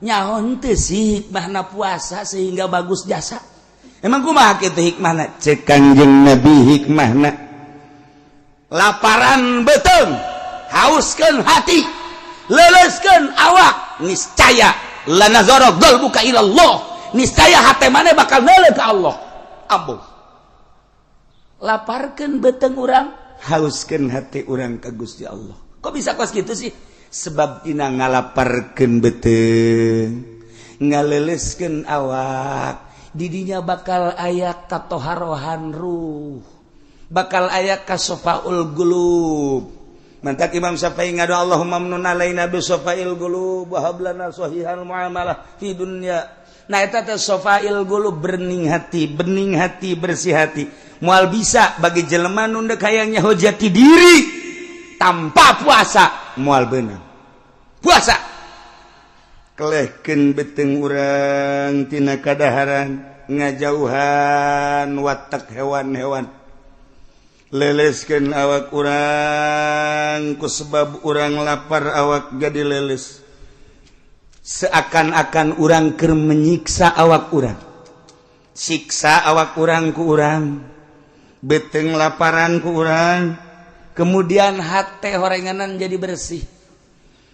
Nyaho henteu sih hikmahna puasa sehingga bagus jasa? Emang kumaha kitu hikmahna? Cek Kangjeng Nabi, hikmahna laparan beuteung, hauskeun hati, leleskeun awak, niscaya lanazara qalbuka ilallah, niscaya hati mana bakal neuleuh ka Allah. Ambung laparkeun beuteung urang, hauskeun hati urang ka Gusti Allah. Kok bisa kos gitu sih? Sebab tina ngalaparkeun beuteung, ngaleleskeun awak, didinya bakal aya katoharohan ruh, bakal aya kasofaul qulub. Mantak Imam Syafi'i ngadu, "Allahumma mnun alaina bi sofail qulub wa hab lana sahihal muamalah fi dunya." Nah, eta teh sofail qulub, bening hati, bening hati, bersih hati. Moal bisa bagi jelema nu deuk hayang nyaho jati diri tanpa puasa, moal beunang. Puasa kelehkeun beuteung urang tina kadaharan, ngajauhan watak hewan-hewan, leleskeun awak urang. Ku sebab urang lapar, awak jadi leles, seakan-akan urang keur menyiksa awak urang, siksa awak urang ku urang, beuteung laparan ku urang, kemudian hate horenganan jadi bersih.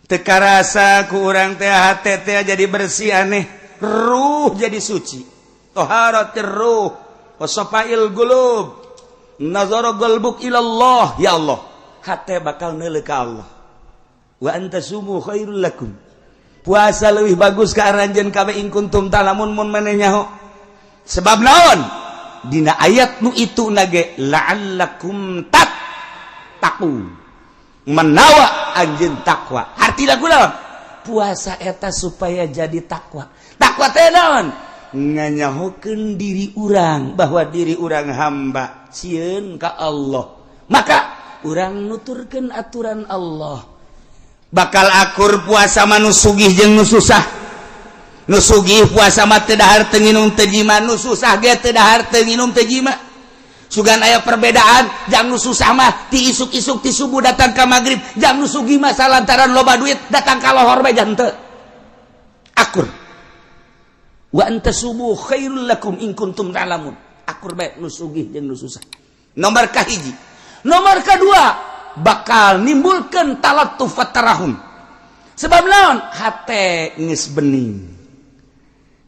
Teu karasa ku urang teh hate teh jadi bersih, aneh, ruh jadi suci. Toharatir ruh wa safail qulub, nazara qalbuk ilallah. Ya Allah, hate bakal neuleuh ka Allah. Wa an tasumu khairul lakum, puasa lebih bagus ka aranjeun kabeh, in kuntum ta'lamun, mun maneh nyaho. Sebab naon? Dina ayat nu itu nage la'allakum tattaqun, menawa anjeun takwa. Hartina kunaon? Puasa eta supaya jadi takwa. Takwa teh naon? Nganyahokeun diri urang bahwa diri urang hamba, sieun ka Allah, maka urang nuturkeun aturan Allah. Bakal akur puasa mah nu sugih jeung nu susah. Nu sugih puasa mah teu dahar, teu nginum, teu jima. Nu susah ge teu dahar, teu nginum, teu jima. Sugan aya perbedaan. Jang nu susah mah ti isuk-isuk, ti subuh datang ka magrib. Jang nu sugih mah salantaran loba duit, datang ka lohor bae jang teu akur. Wa an tasumu khairul lakum in kuntum ta'lamun. Akur bae nu sugih jeung nu susah. Nomor kahiji. Nomor kedua, bakal nimbulkan talattuf tarahum. Sebab naon? Hate geus bening.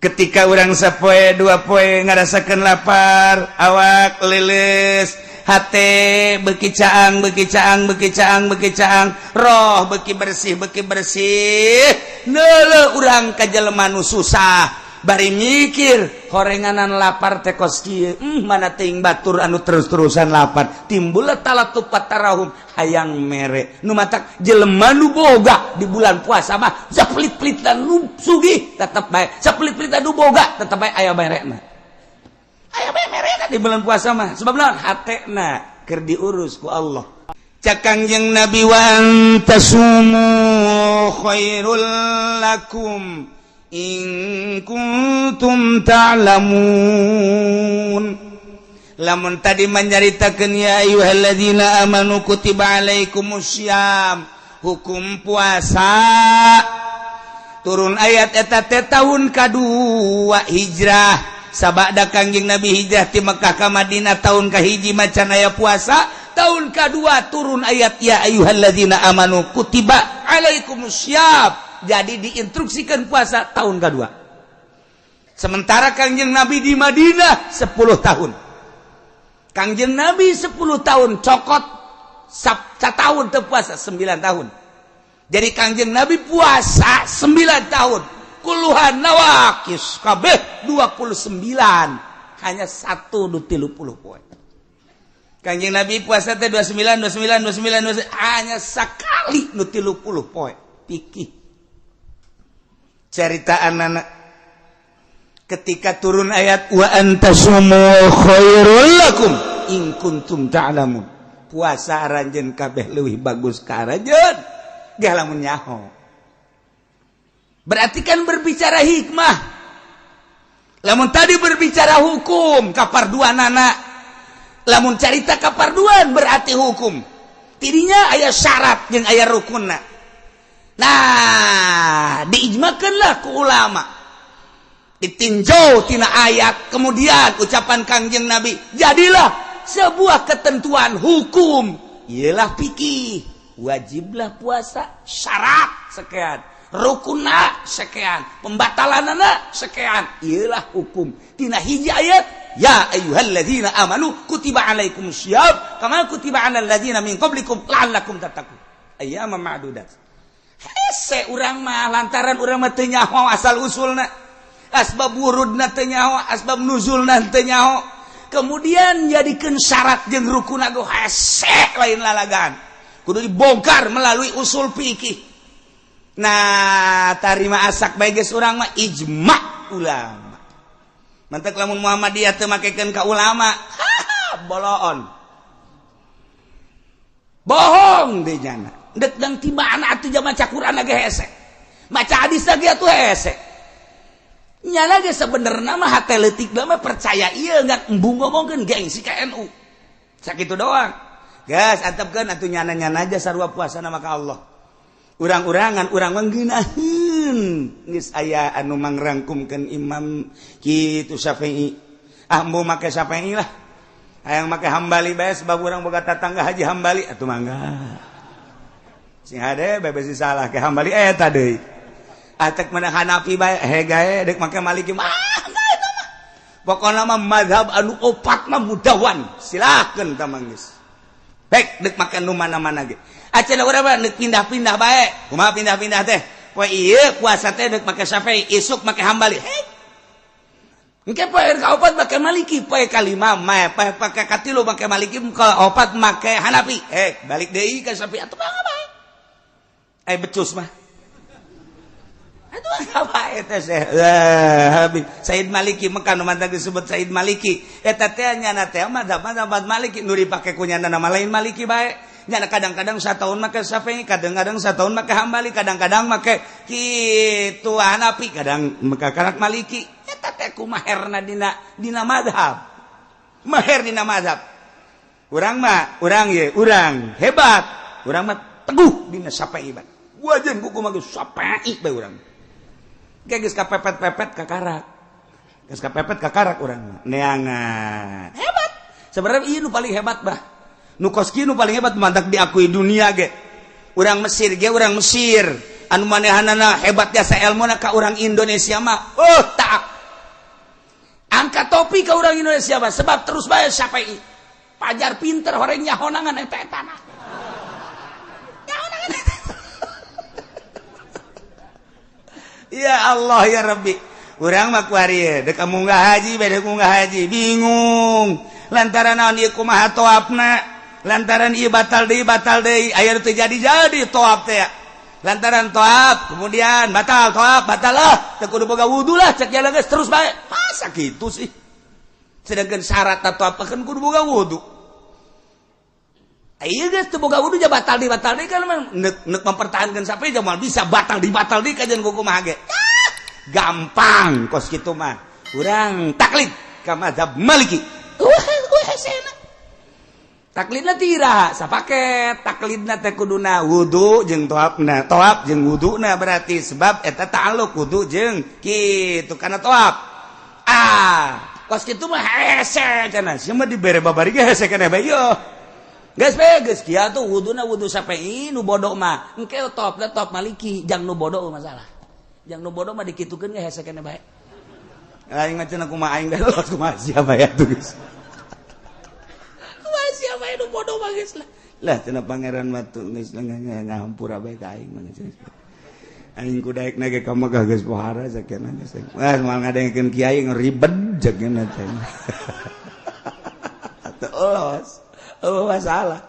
Ketika urang sapoe dua poe ngarasakeun lapar, awak leles, hate beki caang, beki caang, beki caang, beki caang, roh beki bersih, beki bersih. Neuleuh urang ka jelema nu susah, bari mikir horenganan lapar teh kos kieu, mana teuing batur anu terus-terusan lapar. Timbul talattuf tarahum, hayang mere. Nu matak jelema nu boga di bulan puasa mah sapelit-pelit, nu sugih tetep bae, sapelit-pelit nu boga tetep bae aya merena, aya bae merena di bulan puasa mah. Sebab naon? Hatena keur diurus ku Allah. Cak Kangjeng Nabi, wa tasumu khairul lakum in kuntum ta'lamun. Lamun tadi menyaritakeun ya ayyuhalladzina amanu kutiba alaikumussyam, hukum puasa turun ayat eta teh tahun kadua hijrah. Sabada Kangjeng Nabi hijrah ti Mekah ka Madinah, tahun kahiji macan aya puasa. Tahun kedua turun ayat ya ayyuhalladzina amanu kutiba alaikumussyam, jadi diinstruksikan puasa tahun kedua. Sementara Kangjeng Nabi di Madinah 10 tahun. Kangjeng Nabi 10 tahun, cokot tahun puasa 9 tahun. Jadi Kangjeng Nabi puasa 9 tahun, kulluha nawakis, kabeh 29, hanya satu nu 30 poe. Kangjeng Nabi puasa teh 29, 29, 29, 29, hanya sekali nu 30 poe. Pikir cerita anak ketika turun ayat wa an tasumu khairul lakum in kuntum ta'lamun, puasa aranjeun kabeh leuwih bagus ka aranjeun ge lamun nyaho. Berarti kan berbicara hikmah. Lamun tadi berbicara hukum kaparduanana, lamun carita kaparduan berarti hukum tidinya aya syarat jeung aya rukunna. Nah, diijmakeunlah ku ulama. Ditinjau tina ayat, kemudian ucapan Kangjeng Nabi, jadilah sebuah ketentuan hukum. Ialah fikih, wajiblah puasa, syarat sekian, rukunna sekian, pembatalanana sekian. Ialah hukum tina hiji ayat, ya ayyuhalladzina amanu kutiba alaikumussyiyam kama kutiba alal ladzina min qablikum la'allakum tattaqun. Ayyaman ma'dudat. Hese urang mah lantaran urang mah teu nyaho asal usulna, asbab wurudna teu nyaho, asbab nuzulna teu nyaho. Kemudian jadikeun syarat jeung rukunna ge hese lain lalagan. Kudu dibongkar melalui usul fikih. Nah, tarima asak bae geus urang mah ijma ulama. Mantak lamun Muhammadiyah teu makekeun ka ulama, boloon. Bohong deui nyana. Dek dang tibaan atuh maca Quran lagi hese, maca hadis lagi atuh hese. Nyana ge sebenarnya mah hate leutik mah percaya ieu ngan embung ngomongkeun gengsi ka NU. Sakitu doang. Geus antepkeun atuh nyana-nyana aja sarua puasana maka Allah. Urang-urangan urang mah ngeunaheun geus aya anu mangrangkumkeun Imam kitu Syafi'i. Ah embung make Syafi'i lah. Hayang make Hambali bae sebab urang boga tatangga Haji Hambali atuh mangga. Sing hade bebas salah ke Hambali eta deui. Atek menang Hanafi bae hegae deuk make Maliki mah eta mah. Pokona mah mazhab anu opat mah mudawan. Silakeun tah manggeus. Baik deuk make nu mana-mana ge. Acan urang mah deuk pindah-pindah bae. Kumaha pindah-pindah teh? Poe ieu puasa teh deuk make Syafi'i, isuk make Hambali. Hei. Engke poe kaopat make Maliki, poe kalima mah poe pake katilu make Maliki, kaopat make Hanafi. Balik deui ka Syafi'i atuh mah bae. Becus mah. Aduh apa eta Said Maliki Mekah nu mantap disebut Said Maliki. Eta teh nyana teh mazhab Maliki nu dipake ku nyana nama lain Maliki bae. Nyana kadang-kadang satahun make Syafi'i, kadang-kadang satahun make Hambali, kadang-kadang make kitu Hanafi, kadang make karak Maliki. Eta teh kumaherna dina mazhab. Maher dina mazhab. Urang mah, urang ye, urang hebat. Urang mah teguh dina Syafi'i bae. Wajan kuku mah geus Syafi'i bae urang. Geus kapepet-pepet kakarak. Geus kapepet kakarak urang neangan. Hebat. Sebenarnya ieu nu paling hebat bah. Nu kos kieu nu paling hebat mantak diakui dunia ge. Urang Mesir ge urang Mesir. Anu manehanana hebat jasa elmuna ka urang Indonesia mah. Oh, tak. Angkat topi ka urang Indonesia mah sebab terus bae Syafi'i. Pajar pinter horeng nyahonangan eta etana. Nyahonangan eta. Ya Allah ya Rabbi. Urang mah kuari dek munggah haji bade munggah haji bingung. Lantaran naon ieu kumaha toapna? Lantaran ieu batal deui aya teu jadi-jadi toap teh. Lantaran toap kemudian batal toap batal lah teu kudu boga wudu lah cek jalan geus terus bae. Masa kitu sih? Sedangkan syarat toap kan kudu boga wudu. Iya geus teu boga wudu ja batal deui kan nek mempertahankan sampai jamal bisa batal deui kajian kumaha ge. Gampang kos kitu mah. Urang taklid ka mazhab Maliki. Hesena. Taklidna tira sapaket, taklidna teh kuduna wudu jeung toapna, toap jeung wuduna berarti sebab eta ta'alluq wudu jeung kitu kana toap. Ah, kos kitu mah hese cenah. Sia mah dibere babari ge hese keneh bae yeuh. Geus bae geus kieu atuh wuduna wudu Syafi'i nu bodoh mah. Engke toapna toap Maliki, jang nu bodoh masalah. Jang nu bodoh mah dikitukeun ge hese keneh bae. Aing mah cenah kumaha aing los kumaha sia bae atuh geus. Kumaha sia bae nu bodoh mah geus lah. Lah cenah pangeran mah tuh geus ngahampura bae ka aing mah geus. Aing kudaek na ge ka Mekah geus pohara sakeuna geus. Wah moal ngadengkeun kiai ngeribet jakeuna teh. Atuh los. Oh masalah.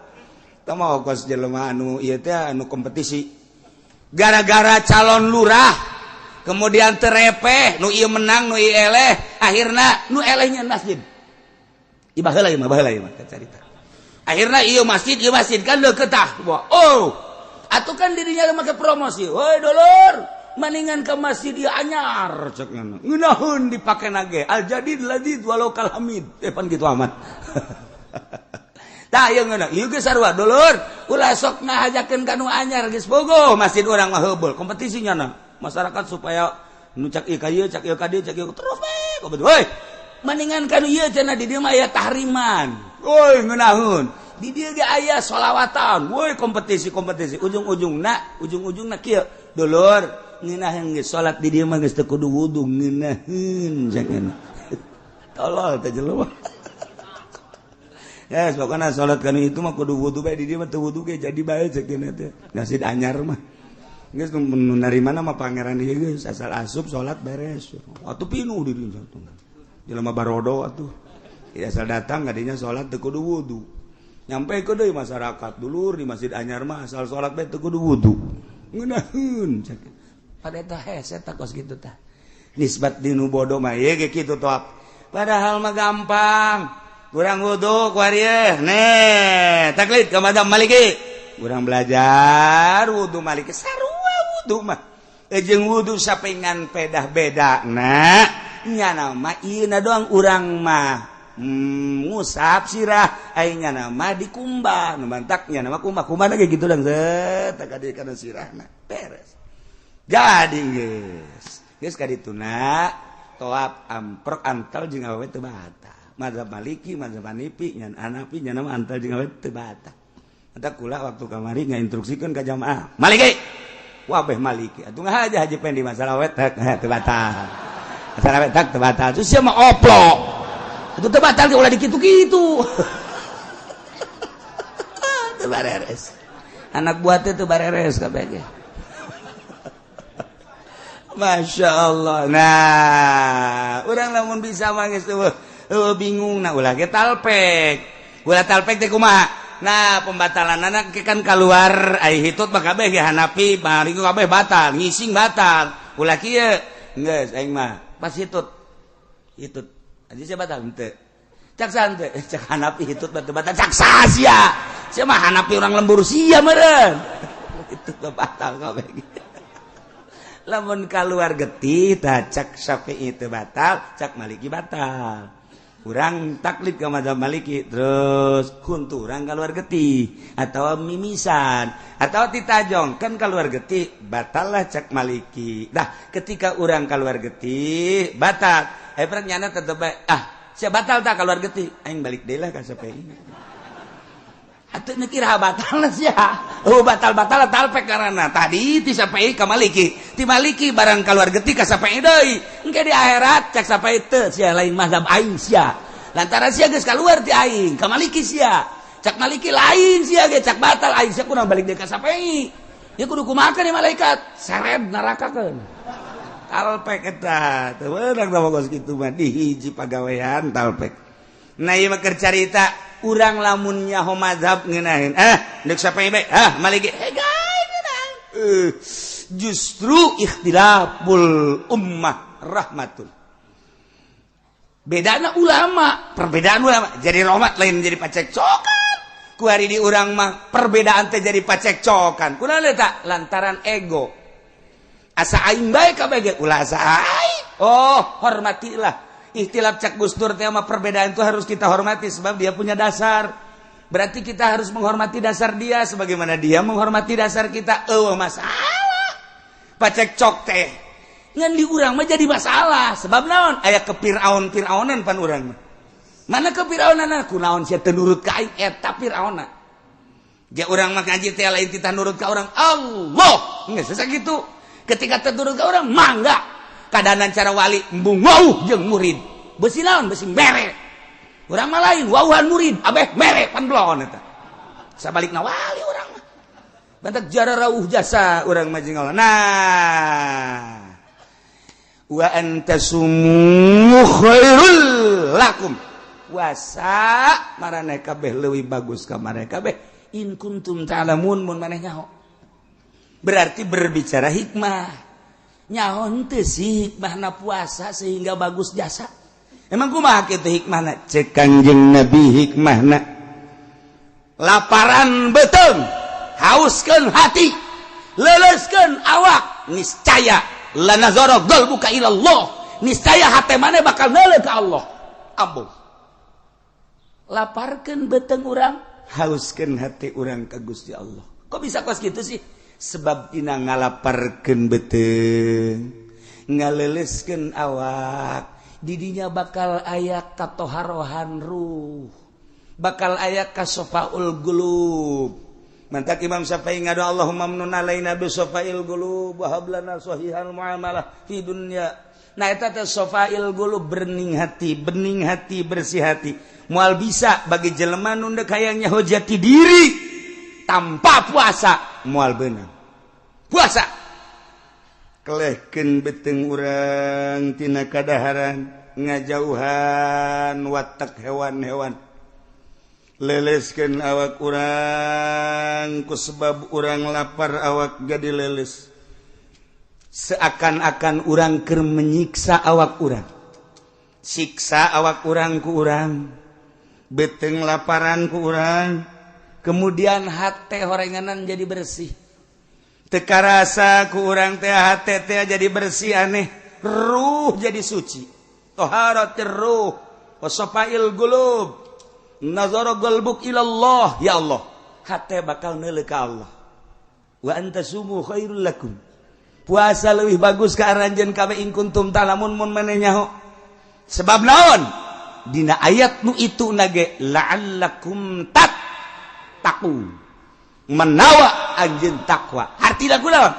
Tah mah kos jelema anu ieu teh anu kompetisi. Gara-gara calon lurah kemudian terepeh nu ieu menang nu ieu eleh, akhirna nu elehnya masjid. Ieu baheula ieu mah baheula ieu mah carita. Akhirna ieu masjid kan deukeut tah. Oh, atuh kan dirinya make promosi. Hoi dulur, maningan ke masjid ieu anyar cek ngono. Ngeunaheun dipake nage. Al jadid ladid walau kal hamid. Pan kitu amat. Tah ieu ngeunah, ieu geus sarua dulur, ulah sok ngahajakeun ka nu anyar geus bogo masjid urang mah heubeul kompetisi nyana. Masyarakat supaya nu cak ieu ka ieu, cak ieu ka dieu, cak ieu terus we kompetisi. Woi, mendingan ka nu ieu cenah di dieu mah aya tahriman. Woi, ngeunaheun. Di dieu ge aya solawatan. Woi, kompetisi-kompetisi ujung-ujungna, ujung-ujungna kieu. Dulur, ngeunaheun geus salat di dieu mah geus teu kudu wudu ngeunaheun cenah. Tolol teh jelema. Ya, pokoknya salat kanu itu mah kudu wudu bae, di dieu mah teu wudu ge jadi bae cek teh. Masjid anyar mah. Geus nu narimana mah pangeran ieu geus asal asup salat beres. Atuh pinuh di dieu satu. Jelema barodo atuh. Ya asal datang kadinya salat teu kudu wudu. Nyampe ke deui masyarakat dulur di masjid anyar mah asal salat bae teu kudu wudu. Ngeunaheun cek. Pada eta hese tah kos kitu tah. Nisbat dinu bodoh mah ieu ge kitu toap. Padahal mah gampang. Kurang wudu kuari nih taklid ke mazhab Maliki. Kurang belajar wudu Maliki sarua wudu mah. Jeung wudu sapingan pedah beda nah nyana mah ieu doang urang mah ngusap sirah ai nyana mah dikumbah nu mantak nyana mah kumbah kumbah ge kitu dang set ka dieu kana sirahna beres. Jadi geus geus ka dituna toap amprok antal jeung awewe teu batal. Mazhab Maliki, mazhab Hanafi, nyan Hanafi nyana mah antal jeung awewe teu batal. Eta kula waktu kamari ngainstruksikeun ka jamaah. Maliki. Wabeh Maliki. Atuh ngahaja Haji Pendi masalah awewe teu batal. Masalah awewe teu batal. Terus sia mah oplo. Itu teu batal ge ulah dikitu-kitu. Teu bareres. Anak buah teh teu bareres kabeh ge. Masya Allah. Nah, urang lamun bisa mah geus bingung nah ulah ge talpek. Ulah talpek teh kumaha? Nah, pembatalan anak kan keluar ai hitut mah kabeh ge Hanafi, Maliki kabeh batal, ngising batal. Ulah kieu. Geus aing mah pas hitut. Hitut. Aja sia batal henteu. Cak saha henteu? Cak Hanafi hitut batal batal cak saha sia? Sia mah Hanafi urang lembur sia meureun. Hitut batal kabeh. Lamun keluar getih tah cak Syafi'i teu batal, cak Maliki batal. Urang taklid ke mazhab Maliki terus kuntu urang keluar getih atau mimisan atau titajong kan keluar getih batallah cak Maliki. Dah ketika urang keluar getih batal, eh nyana tetep ah sia batal tak keluar getih aing balik deui lah ka Syafi'i. Atuh nu kira batal sia. Oh batal-batal talpek karena tadi ti Syafi'i ka Maliki. Ti Maliki barang keluar getih ka Syafi'i deui. Engke di akhirat cak Syafi'i teu sia lain mazhab aing sia. Lantaran sia geus keluar ti aing ka Maliki sia. Cak Maliki lain sia ge cak batal aing sia kudu balik deui ka Syafi'i. Ya kudu kumaha ni malaikat seret nerakakeun. Talpek eta teu meunang da kos kitu mah di hiji pagawean talpek. Nah ieu mah keur carita urang lamun nyaho mazhab ngeunaheun deuk Syafi'i bae ah Maliki justru ikhtilaful ummah rahmatun. Bedana ulama, perbedaan ulama jadi rahmat lain jadi pacekcokan. Ku hari di urang mah perbedaan teh jadi pacekcokan. Kunaon eta? Lantaran ego. Asa aing bae kabeh ge ulah asa aing. Oh, hormatilah. Ikhtilaf cak Gus Dur teh mah perbedaan itu harus kita hormati sebab dia punya dasar. Berarti kita harus menghormati dasar dia sebagaimana dia menghormati dasar kita. Eueuh masalah. Pacekcok teh. Ngan di urang mah jadi masalah sebab naon? Aya kepiraun-piraunan pan urang mah. Mana kepiraunan? Kunaon sia teu nurut ka aing eta pirauna. Ge urang mah ngaji teh lain titah nurut ka urang. Allah. Geus sakitu. Ketika teu nurut ka urang mangga. Kadanan cara wali embung wauh jeung murid. Besi naon? Besi mere. Urang mah lain wauhan murid, abeh mere pan belon eta. Sabalikna wali urang mah. Bantak jara rauh jasa urang mah jeung Allah. Nah, wa antasumu khairul lakum. Puasa maraneh kabeh leuwih bagus ka maraneh kabeh in kuntum ta'lamun mun maneh nyaho. Berarti berbicara hikmah. Nyaho henteu sih hikmahna puasa sehingga bagus jasa. Emang kumaha kitu hikmahna? Cek Kangjeng Nabi hikmahna. Laparan beuteung, hauskeun hati, leuleuskeun awak, niscaya lanazara qalbuka ila Allah. Niscaya hate maneh bakal neuleuh ka Allah. Ambung. Laparkeun beuteung urang, Hauskeun hati urang ka Gusti Allah. Kok bisa kos gitu sih? Sebab tina ngalaparkeun beuteung, ngaleleskeun awak, didinya bakal aya katoharohan ruh, bakal aya kasofaul qulub. Mantak Imam Syafi'i ngadu Allahumma amnun alaina bi sofail qulub wa hab lana sahihal muamalah fi dunya. Nah, eta teh sofail qulub, bening hati, bening hati, bersih hati. Moal bisa bagi jelema nu dek hayang nyaho jati diri tanpa puasa, moal beunang. Puasa kelehkeun beuteung urang tina kadaharan, ngajauhan watak hewan-hewan, leleskeun awak urang. Ku sebab urang lapar, awak jadi leles, seakan-akan urang keur menyiksa awak urang, siksa awak urang ku urang, beuteung laparan ku urang, kemudian hate horenganan jadi bersih. Teu karasa ku urang teh hate teh jadi bersih, aneh, ruh jadi suci. Toharatir ruh wa safail qulub, nazara qalbuk ilallah. Ya Allah, hate bakal neuleuh ka Allah. Wa antasumu khairul lakum, puasa leuwih bagus ka aranjeun kabeh, in kuntum ta'lamun, mun maneh nyaho. Sebab naon? Dina ayat nu itu nage la'allakum tattaqun, menawa anjeun takwa. Artina kunaon?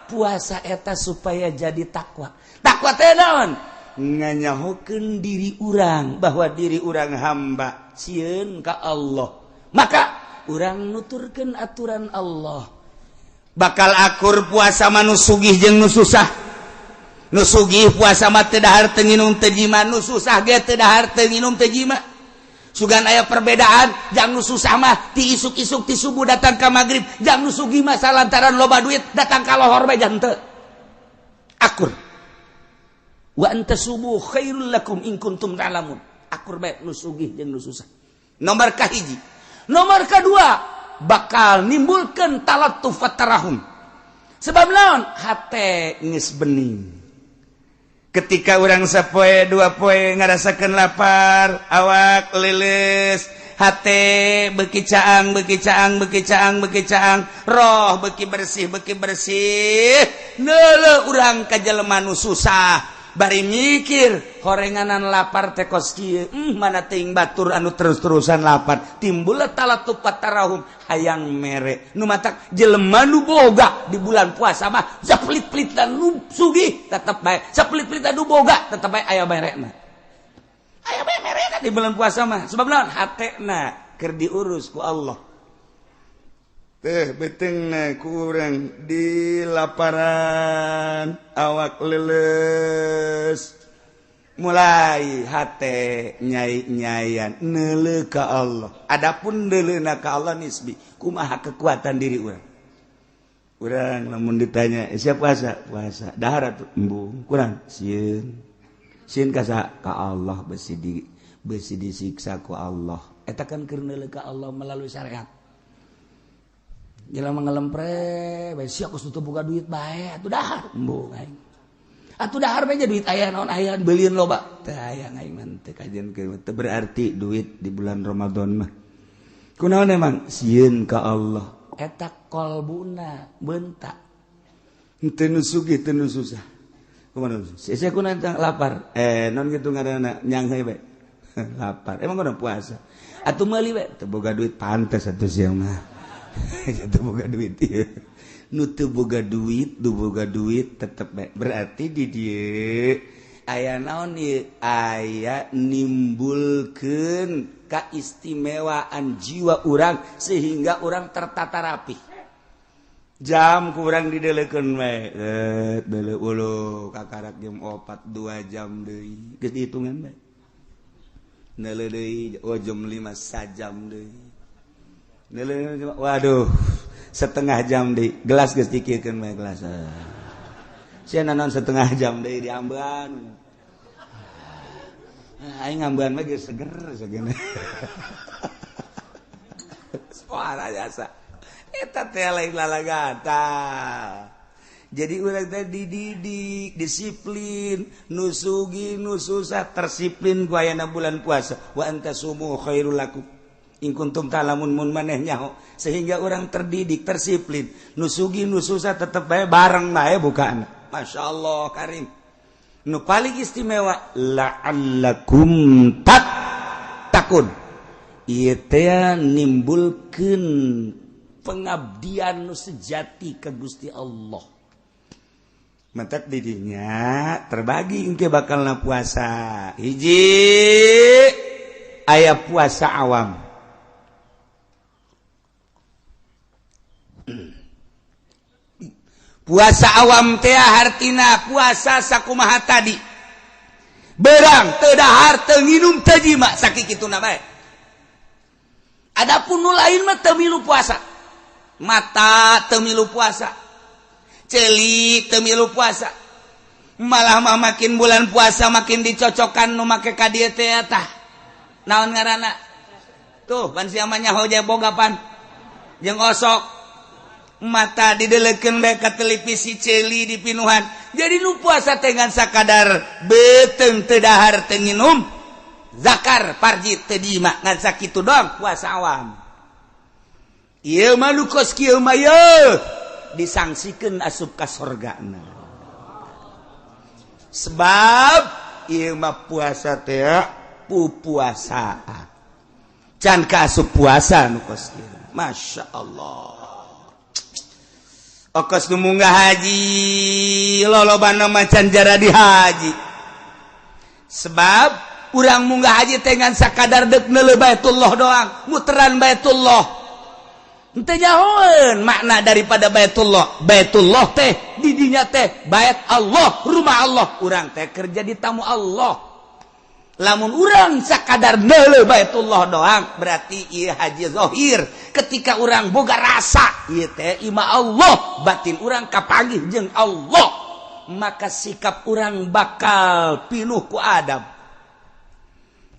Puasa eta supaya jadi takwa. Takwa teh naon? Nganyahokeun diri urang bahwa diri urang hamba, sieun ka Allah, maka urang nuturkeun aturan Allah. Bakal akur puasa mah nu sugih jeung nu susah. Nu sugih puasa mah teu dahar, teu nginum, teu jima. Nu susah ge teu dahar, teu nginum, teu jima. Sugan aya perbedaan. Jang nu susah mah ti isuk-isuk, ti subuh datang ka maghrib. Jang nu sugih mah salantaran loba duit datang ka lohor bae jang teu akur. Wa antasumu khairul lakum in kuntum ta'lamun. Akur bae nu sugih jeung nu susah. Nomor kahiji. Nomor kedua, bakal nimbulkeun talattuf tarahum. Sebab naon? Hate geus bening. Ketika urang sapoe dua poe ngarasakeun lapar, awak lilis, hate beki caang, beki caang, beki caang, beki caang, roh beki bersih, beki bersih. Neuleuh urang ka jelema nu susah, bari mikir horenganan lapar teh kos kieu, mana teuing batur anu terus-terusan lapar. Timbul talattuf tarahum, hayang mere. Nu matak jelema nu boga di bulan puasa mah sapelit-pelitan nu sugih tetep bae, sapelit-pelitan nu boga tetep bae aya merena, aya bae merena di bulan puasa mah. Sebab naon? Hatena keur diurus ku Allah teh. Beuteungna ku urang di laparan, awak leles, mulai hate nyai-nyayan neuleuh ka Allah. Adapun neuleuhna ka Allah nisbi, kumaha kekuatan diri urang. Urang lamun ditanya, eh, siap puasa? Puasa. Dahar atuh? Embung. Kurang sieun. Sieun ka saha? Ka Allah, besi disiksa ku Allah. Eta kan keur neuleuh ka Allah melalui syariat. Jelema ngelempre bae, sia geus teu boga duit bae atuh dahar, embung aing. Atuh dahar bae duit aya naon, aya beulieun loba. Teu aya aing mah, teu kajian teu berarti duit di bulan Ramadan mah. Kunaon emang? Sieun ka Allah. Eta kolbuna bentak. Teu nu sugih, teu nu susah. Kumaha? Sia kunaon lapar? Eh, non kitu ngaranna, nyanghe bae. Lapar. Emang kudu puasa. Atuh meuli bae, teu boga duit. Pantes atuh sia mah. Teu boga duit ieu. Nu teu boga duit, nu boga duit tetep bae. Berarti di dieu aya naon ieu? Aya nimbulkeun keistimewaan jiwa urang sehingga urang tertata rapi. Jam kurang dideleukeun we. Eh, deuleu ulu kakarak jam 4, 2 jam deui. Geus dihitungan bae. Neuleuh deui, oh, jam 5, sajam deui. Neuleuh, waduh, setengah jam deui. Gelas geus dikirkeun bae gelas. Sia naon setengah jam deui diambean. Aing ngambean mah geus seger segeuna. Suara jasa. Eta teh lain lalagata. Jadi urang teh dididik disiplin, nu sugih nu susah tersiplin ku ayana bulan puasa. Wa antasumu khairul lakum In kuntum ta'lamun, mun maneh nyaho, sehingga orang terdidik, tersiplin. Nu sugih, nu susah, tetep bae bareng bae bukaan. Masya Allah karim. Nu paling istimewa, la'allakum tattaqun. Ieu teh nimbulkeun pengabdian nu sejati ke Gusti Allah. Matak didinya terbagi engke bakalna puasa. Hiji, aya puasa awam. Puasa awam teh hartina puasa sakumaha tadi, berang teu dahar, teu nginum, teu jima, sakituna bae. Adapun nu lain mah teu milu puasa. Mata teu milu puasa, ceuli teu milu puasa. Malah mah makin bulan puasa makin dicocokan nu make ka dieu teh. Tah, naon ngaranna tuh? Pan sia mah nyaho boga pan jeung osok. Mata didelekeun bae ka televisi, ceuli dipinuhan. Jadi nu puasa teh ngan sakadar beuteung teu dahar, teu nginum, zakar parji teu jima, ngan sakitu doang puasa awam. Ieu mah nu kos kieu mah yeuh disangsikeun asup ka sorgana, sebab ieu mah puasa teh pupuasaan, can ka asup puasa nu kos kieu. Masya Allah. Okos nu munggah haji lolobana macan jara di haji, sebab urang munggah haji teh ngan sakadar dek neuleuh Baitullah doang, muteran Baitullah. Henteu nyahoeun makna daripada Baitullah. Baitullah teh didinya teh bait Allah, rumah Allah. Urang teh kerja di tamu Allah. Lamun urang sakadar neuleuh Baitullah doang, berarti ieu haji zahir. Ketika urang boga rasa ieu teh imah Allah, batin urang kapanggih jeung Allah, maka sikap urang bakal pinuh ku adab.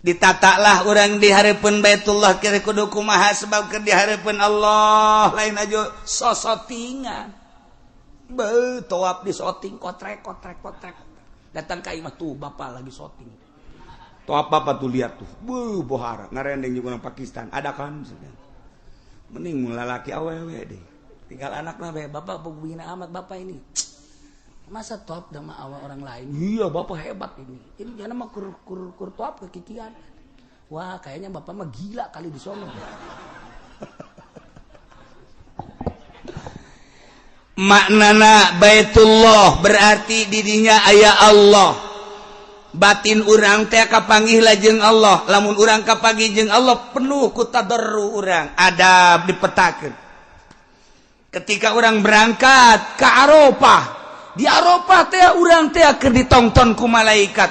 Ditatalah urang di hareupeun Baitullah kira kudu kumaha, sebab keur di hareupeun Allah, lain aja sosotingan. Be tawaf di soting, kotrek kotrek kotrek. Datang ka imah tuh, bapak lagi soting. Tuh apa apa tuh, lihat tuh. Bu bohara ngarendeng juga orang Pakistan ada kan. Mending mulai lalaki awewe deh, tinggal anak lah. Bapak begini amat, bapak ini masa top sama awal orang lain. Iya, bapak hebat ini jangan mah kur kur kur top kekikian. Wah, kayaknya bapak mah gila kali di sono. Maknana Baitullah berarti didinya aya Allah. Batin urang teh kapanggih lajeng Allah. Lamun urang kapanggih jeung Allah, penuh ku tadarru urang, adab dipetakeun. Ketika urang berangkat ke Arafah, di Arafah teh urang teh keur ditongton ku malaikat.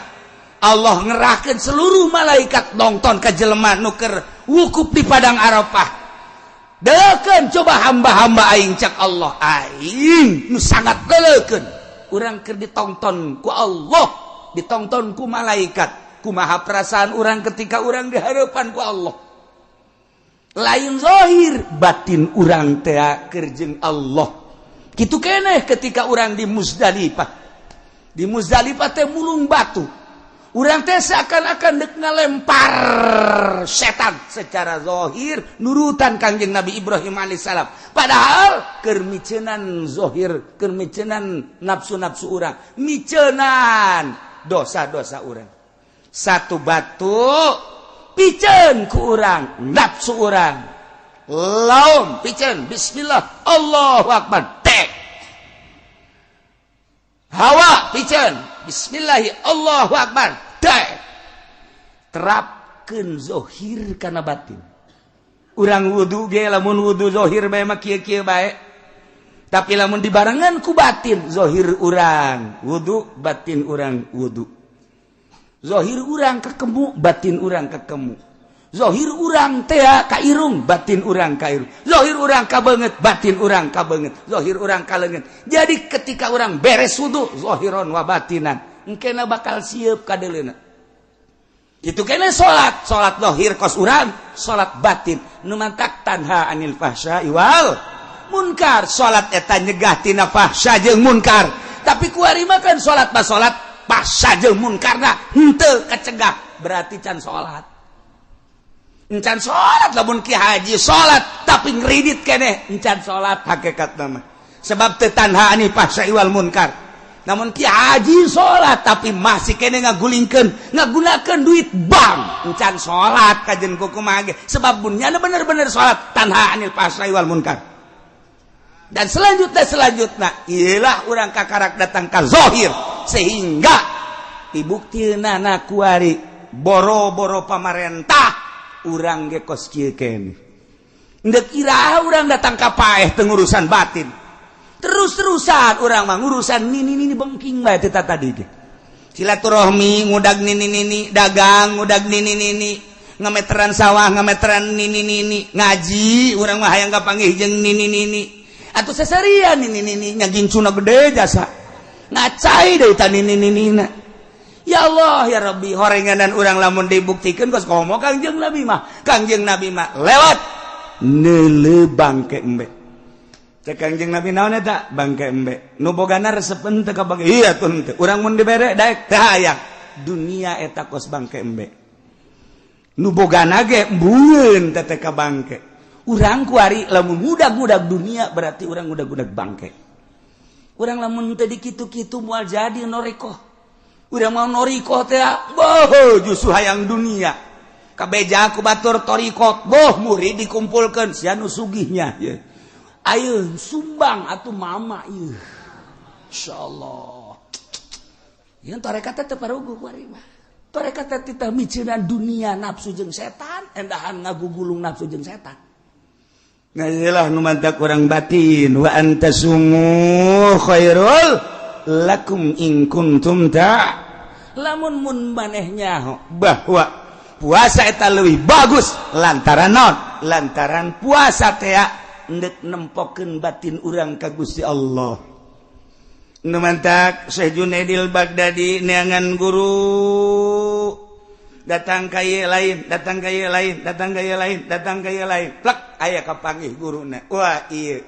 Allah ngerahkeun seluruh malaikat nonton ka jelema nu keur wukuf di padang Arafah. Deukeun coba hamba-hamba aing, cak Allah, aing nu sangat deukeun. Urang keur ditonton ku Allah, ditonton ku malaikat. Kumaha perasaan urang ketika urang di hadapan ku Allah? Lain zahir, batin urang teh keur jeung Allah. Kitu keneh ketika urang di Muzdalifah. Di Muzdalifah teh mulung batu, urang teh seakan-akan dek ngalempar setan. Secara zahir nurutan Kangjeng Nabi Ibrahim alaihissalam, padahal keur miceunan zahir, keur miceunan nafsu-nafsu urang, miceunan dosa-dosa urang. Satu batu piceun ku urang nafsu urang, laum piceun, bismillah Allahu akbar, tek. Hawa piceun, bismillahi Allahu akbar, tek. Terapkeun zahir kana batin. Urang wudu ge, lamun wudu zahir bae mah kieu-kieu bae, tapi lamun dibarengan ku batin, zahir urang wudu, batin urang wudu. Zahir urang kekemu, batin urang kekemu. Zahir urang teh ka irung, batin urang ka irung. Zahir urang ka beungeut, batin urang ka beungeut. Zahir urang ka leungeun. Jadi ketika urang beres wudu, zahiron wa batinan, engkena bakal siap kadeuleuna. Itu kene salat, salat zahir kos urang, salat batin nu mantak tanha anil fahsya wal munkar. Salat eta nyegah tina fahsya jeung munkar, tapi kuari mah kan salat mah salat, fahsya jeung munkarna henteu kecegah, berarti can salat. Encan salat lamun Ki Haji salat tapi ngridit keneh encan salat hakikat nama. Sebab teu tanha anil fahsya'i wal munkar. Namun Ki Haji salat tapi masih keneh ngagulingkeun, ngagunakeun duit bank. Encan salat kajen kumaha ge. Sebab mun nyana bener-bener salat tanha anil fahsya'i wal munkar. Dan selanjutnya ialah urang kakarak datang ka zahir sehingga dibuktina na kuari boro-boro pamarentah urang ge kos kieu keneh. Ndek iraha urang datang ka paeh teu ngurusan batin. Terus-terusan urang mah ngurusan nini-nini bengking bae teh tadi ge. Silaturahmi ngudag nini-nini, dagang ngudag nini-nini, ngameteran sawah ngameteran nini-nini, ngaji urang mah hayang kapanggih jeung nini-nini. Atuh seserian nini-nini nya gincuna gede jasa. Ngacai deui ta nini-ninina. Ya Allah ya Rabbi, horenganan urang lamun dibuktikan kos komo Kangjeng Nabi mah. Kangjeng Nabi mah lewat neuleu bangke embe. Cek Kangjeng Nabi naon eta? Bangke embe. Nu bogana resep henteu ka bangke. Iya tuh henteu. Urang mun dibere daek teu hayang. Dunia eta kos bangke embe. Nu bogana ge embungeun teh ka bangke. Urang kuari lamun ngudag-ngudag dunia berarti urang ngudag-ngudag bangke. Urang lamun teu dikitu-kitu moal jadi norikoh. Urang mau norikoh teh boh justru hayang dunia. Kabeja ku batur torikot boh murid dikumpulkeun sia nu sugihnya ye. Ayeun sumbang atuh mama ieu. Insyaallah. Ieu tarekat teh teu paruguh kuari mah. Tarekat teh titah miceunan dunia nafsu jeung setan, endahan ngagugulung nafsu jeung setan. Ngajilah nu mantak urang batin wa antasumu khairul lakum in kuntum ta. Lamun mun maneh nyaho bahwa puasa eta leuwih bagus lantaran naon? Lantaran puasa teh endek nempokeun batin urang ka Gusti Allah. Nu mantak Syekh Junaidil Baghdadi neangan guru datang ka ieu lain, datang ka ieu lain, datang ka ieu lain, datang ka ieu lain. Plek aya kapanggih guruna. Wah ieu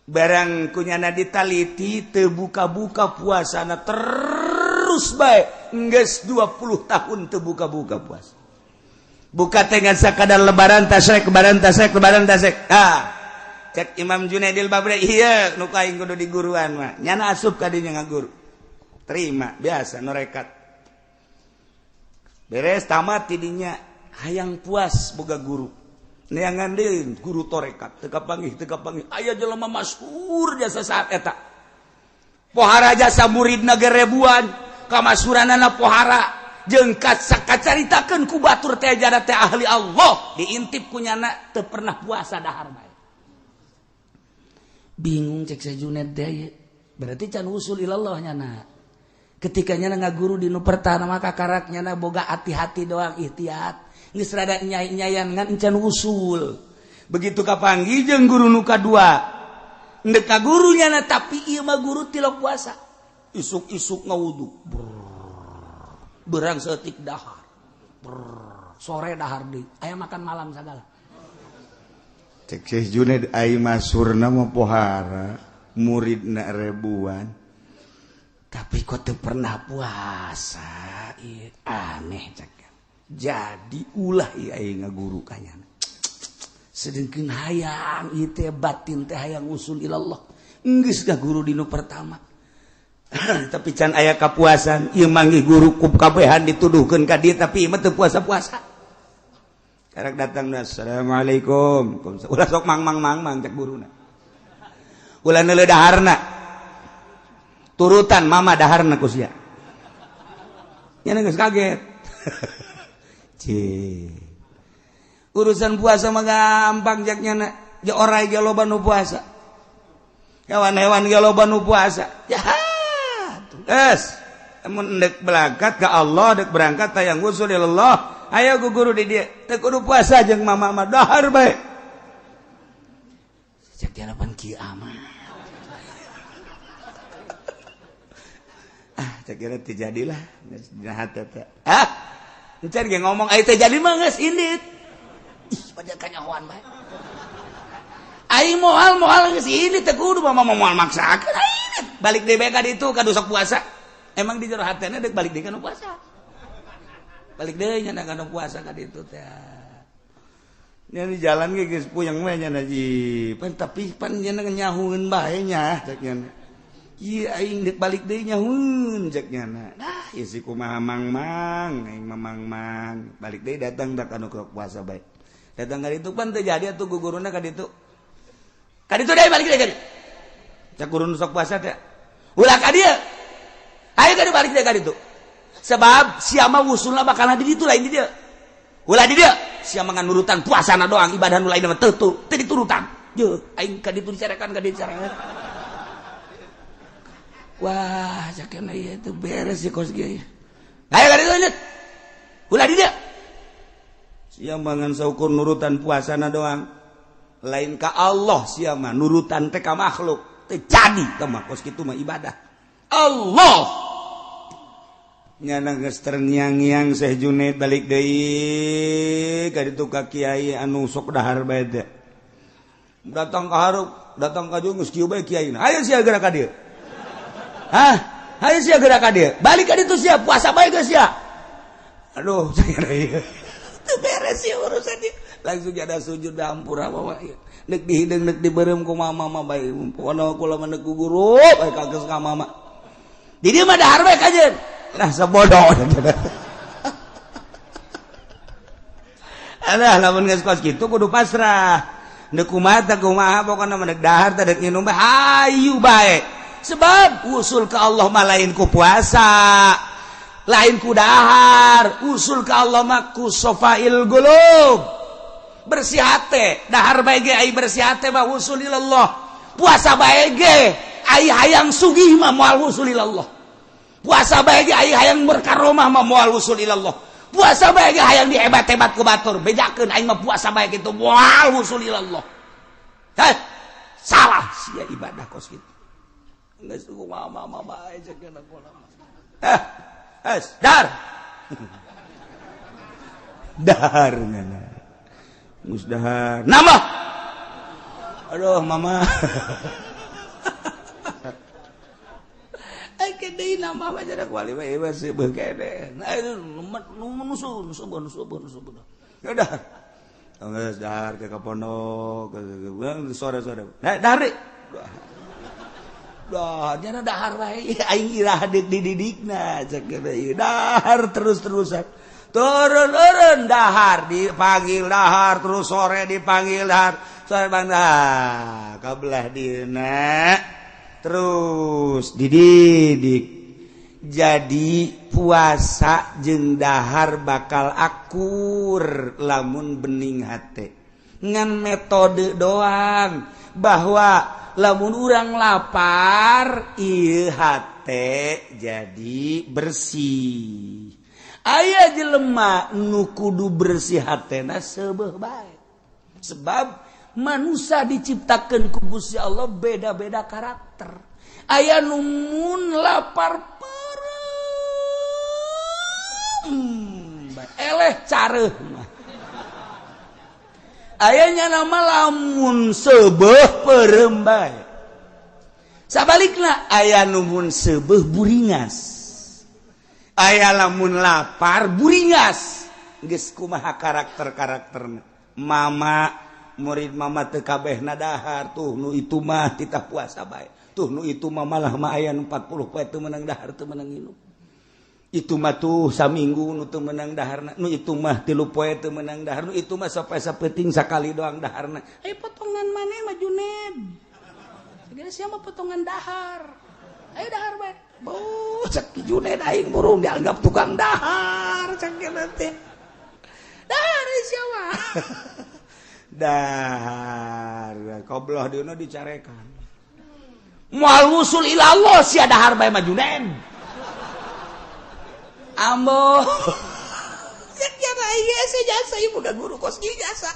barang kunyana ditaliti teu buka-buka puasana terus bae geus 20 tahun teu buka-buka puasa. Buka teh ngan sakadar lebaran tasrek, lebaran tasrek, lebaran tasrek. Ah, cek Imam Junaidil Baghdadi ieu nu aing kudu diguruan mah. Nyana asup ka dinya ngaguru. Terima biasa norekat. Beres tamat tidinya hayang puas boga guru. Neangan deui guru torekat teu kapanggih aya jelema masyhur jasa saat eta. Pohara jasa muridna ge ribuan, kamasyhuranana pohara jeung kacaritakeun ku batur teh jada teh ahli Allah, diintip ku nyana teu pernah puasa dahar bae. Bingung cek Syekh Junaid teh, berarti can usul ilallah nyana. Ketika nyana ngaguru di nu pertama maka karak nyana boga hati-hati doang ikhtiat. Geus rada nyai-nyayan ngan encan usul. Begitu kapanggih jeung guru nu kadua. Ndek ka guru nyana tapi ieu mah guru tilok puasa. Isuk-isuk ngawudu. Berang setik dahar. Brrr. Sore dahar deui. Aya makan malam sagala. Cek Syekh Junaid ai masurna mah pohara, muridna ribuan. Tapi kok teu pernah puasa, ieu aneh cek. Jadi ulah ieu aing ngaguru ka nyana. Sedengkeun hayang ieu teh batin teh hayang usul ilallah. Geus guru dinu pertama. Tapi can aya kapuasan, ieu manggih guru ku kabehan dituduhkeun ka dieu tapi ieu mah teu puasa-puasa. Karak datang, assalamualaikum. Ulah sok mang mang mang mang cek guruna. Ulah neuleuh daharna. Turutan mama daharna ku sia. Nya geus kaget. Cih. Urusan puasa mah gampang jak nyana. Ja orai ge loba nu puasa. Hewan-hewan ge loba nu puasa. Ya. Es, mun dek berangkat ke Allah, dek berangkat tayang usul ilallah. Ayo ku guru di dia, teu kudu puasa jeung mama mah dahar bae. Cek jalapan kieu amat. Ah, cek kira teu jadilah geus dina hate teh. Ah, encan ge ngomong aya teu jadi mah geus indit. Ih, pada kanyahoan bae. Aing moal moal geus indit teu kudu mama moal maksakeun aing. Balik deui bae ka ditu ka sok puasa. Emang di jero hatena dek balik deui ka nu puasa. Balik deui nya ka nu puasa ka ditu teh. Nya di jalan ge geus puyeng we nya ji. Pan tapi pan nya nyahueun bae nya cek nya. Ieu aing deuk balik deui nyahueun cek nya. Nah, ieu si kumaha mang-mang, aing mah mang-mang. Balik deui datang da ka nu puasa bae. Datang ka ditu pan teu jadi atuh guguruna ka ditu. Ka ditu deui balik deui ka ditu. Cek guru nu sok puasa teh. Ulah ka dieu. Ayo ka dieu balik deui ka ditu. Sebab sia mah wusulna bakal di ditu lain di dieu. Ulah di dieu sia mah nurutan puasana doang, ibadah nu lain mah teu teu diturutan. Yeuh, aing ka ditu dicarekan ka dieu dicarekan. Wah, cakena ieu teu beres si kos kieu. Ayo ka ditu lanjut. Ulah di dieu. Sia mah ngan saukur nurutan puasana doang. Lain ka Allah sia mah nurutan teh ka makhluk. Teu jadi teh mah kos kitu mah ibadah. Allah nyana geus terngiang-ngiang Syekh Junaid balik deui ka ditu ka kiai anu sok dahar bae teh. Datang ka hareup, datang ka dieu geus kieu bae kiaina. Hayu sia geura ka dieu. Hah? Hayu sia geura ka dieu. Balik ka ditu sia puasa bae geus sia. Aduh, ieu. Teu beres ieu urusan ieu. Langsung ada sujud hampura bawa ieu. Neuk dihideung neuk dibeureum ku mama mah bae. Pokona kula mah neuk guru bae kageus ka mama. Di dieu mah dahar bae kajeun. Nah sebodoh. Alah lamun geus kos kitu kudu pasrah. Neuk kumaha teh kumaha pokona mah deuk dahar teh deuk nginum bae hayu bae. Sebab usul ka Allah mah lain ku puasa, lain ku dahar, usul ka Allah mah ku sofail qulub. Bersih hate, dahar bae ge ai bersih hate mah usul ilallah. Puasa bae ge ai hayang sugih mah moal usul ilallah. Puasa bae ge ai hayang berkaromah mah moal usul ilallah. Puasa bae ge hayang dihebat-hebat ku batur, bejakeun aing mah puasa bae kitu moal usul ilallah. Heh, salah sia ibadah kos kitu. Geus kumaha mama bae ceuk kula mah. Heh, es dar. Dahar ngana. Geus dahar. Nambah. Aduh mama. Deui nambah mah jadi wali we seubeuh kene. Nah nusun nusun nusun nusun. Ya dah. Geus dahar ke pondok sore-sore. Nah dahar deui. Dah, nyana dahar wae aing irah deuk dididikna cek ieu. Dahar terus-terusan. Turun-turun dahar dipanggil dahar terus sore dipanggil dahar. Sore bang dah kabelah dieuna. Terus dididik jadi puasa jeung dahar bakal akur lamun bening hate ngan metode doang bahwa lamun urang lapar ieu hate jadi bersih. Aya jelema nu kudu bersih hatena seubeuh bae sebab manusia diciptakan ku Gusti Allah beda-beda karakter. Aya nu mun lapar peureum eleh careuh mah. Aya nya nama lamun seubeuh peureum bae. Sabalikna aya nu mun seubeuh buringas. Aya lamun lapar buringas. Geus kumaha karakter-karakterna. Mama murid mama teu kabehna dahar tuh nu itu mah titah puasa bae tuh nu itu mah malah mah aya nu 40 poe teu meunang dahar teu meunang nginum itu mah tuh saminggu nu teu meunang daharna nu itu mah 3 poe teu meunang dahar nu itu mah sampai sapeuting sakali doang daharna. Aya potongan maneh mah Juned segala sia mah potongan dahar ayo dahar bae beuh cek Juned aing burung dianggap tukang dahar cek teh dahar sia mah. Dahar kobloh dieuna dicarekan moal wusul ilallah sia dahar bae mah Junaid ambo sia ieu sia jasa ieu boga guru kos kieu jasa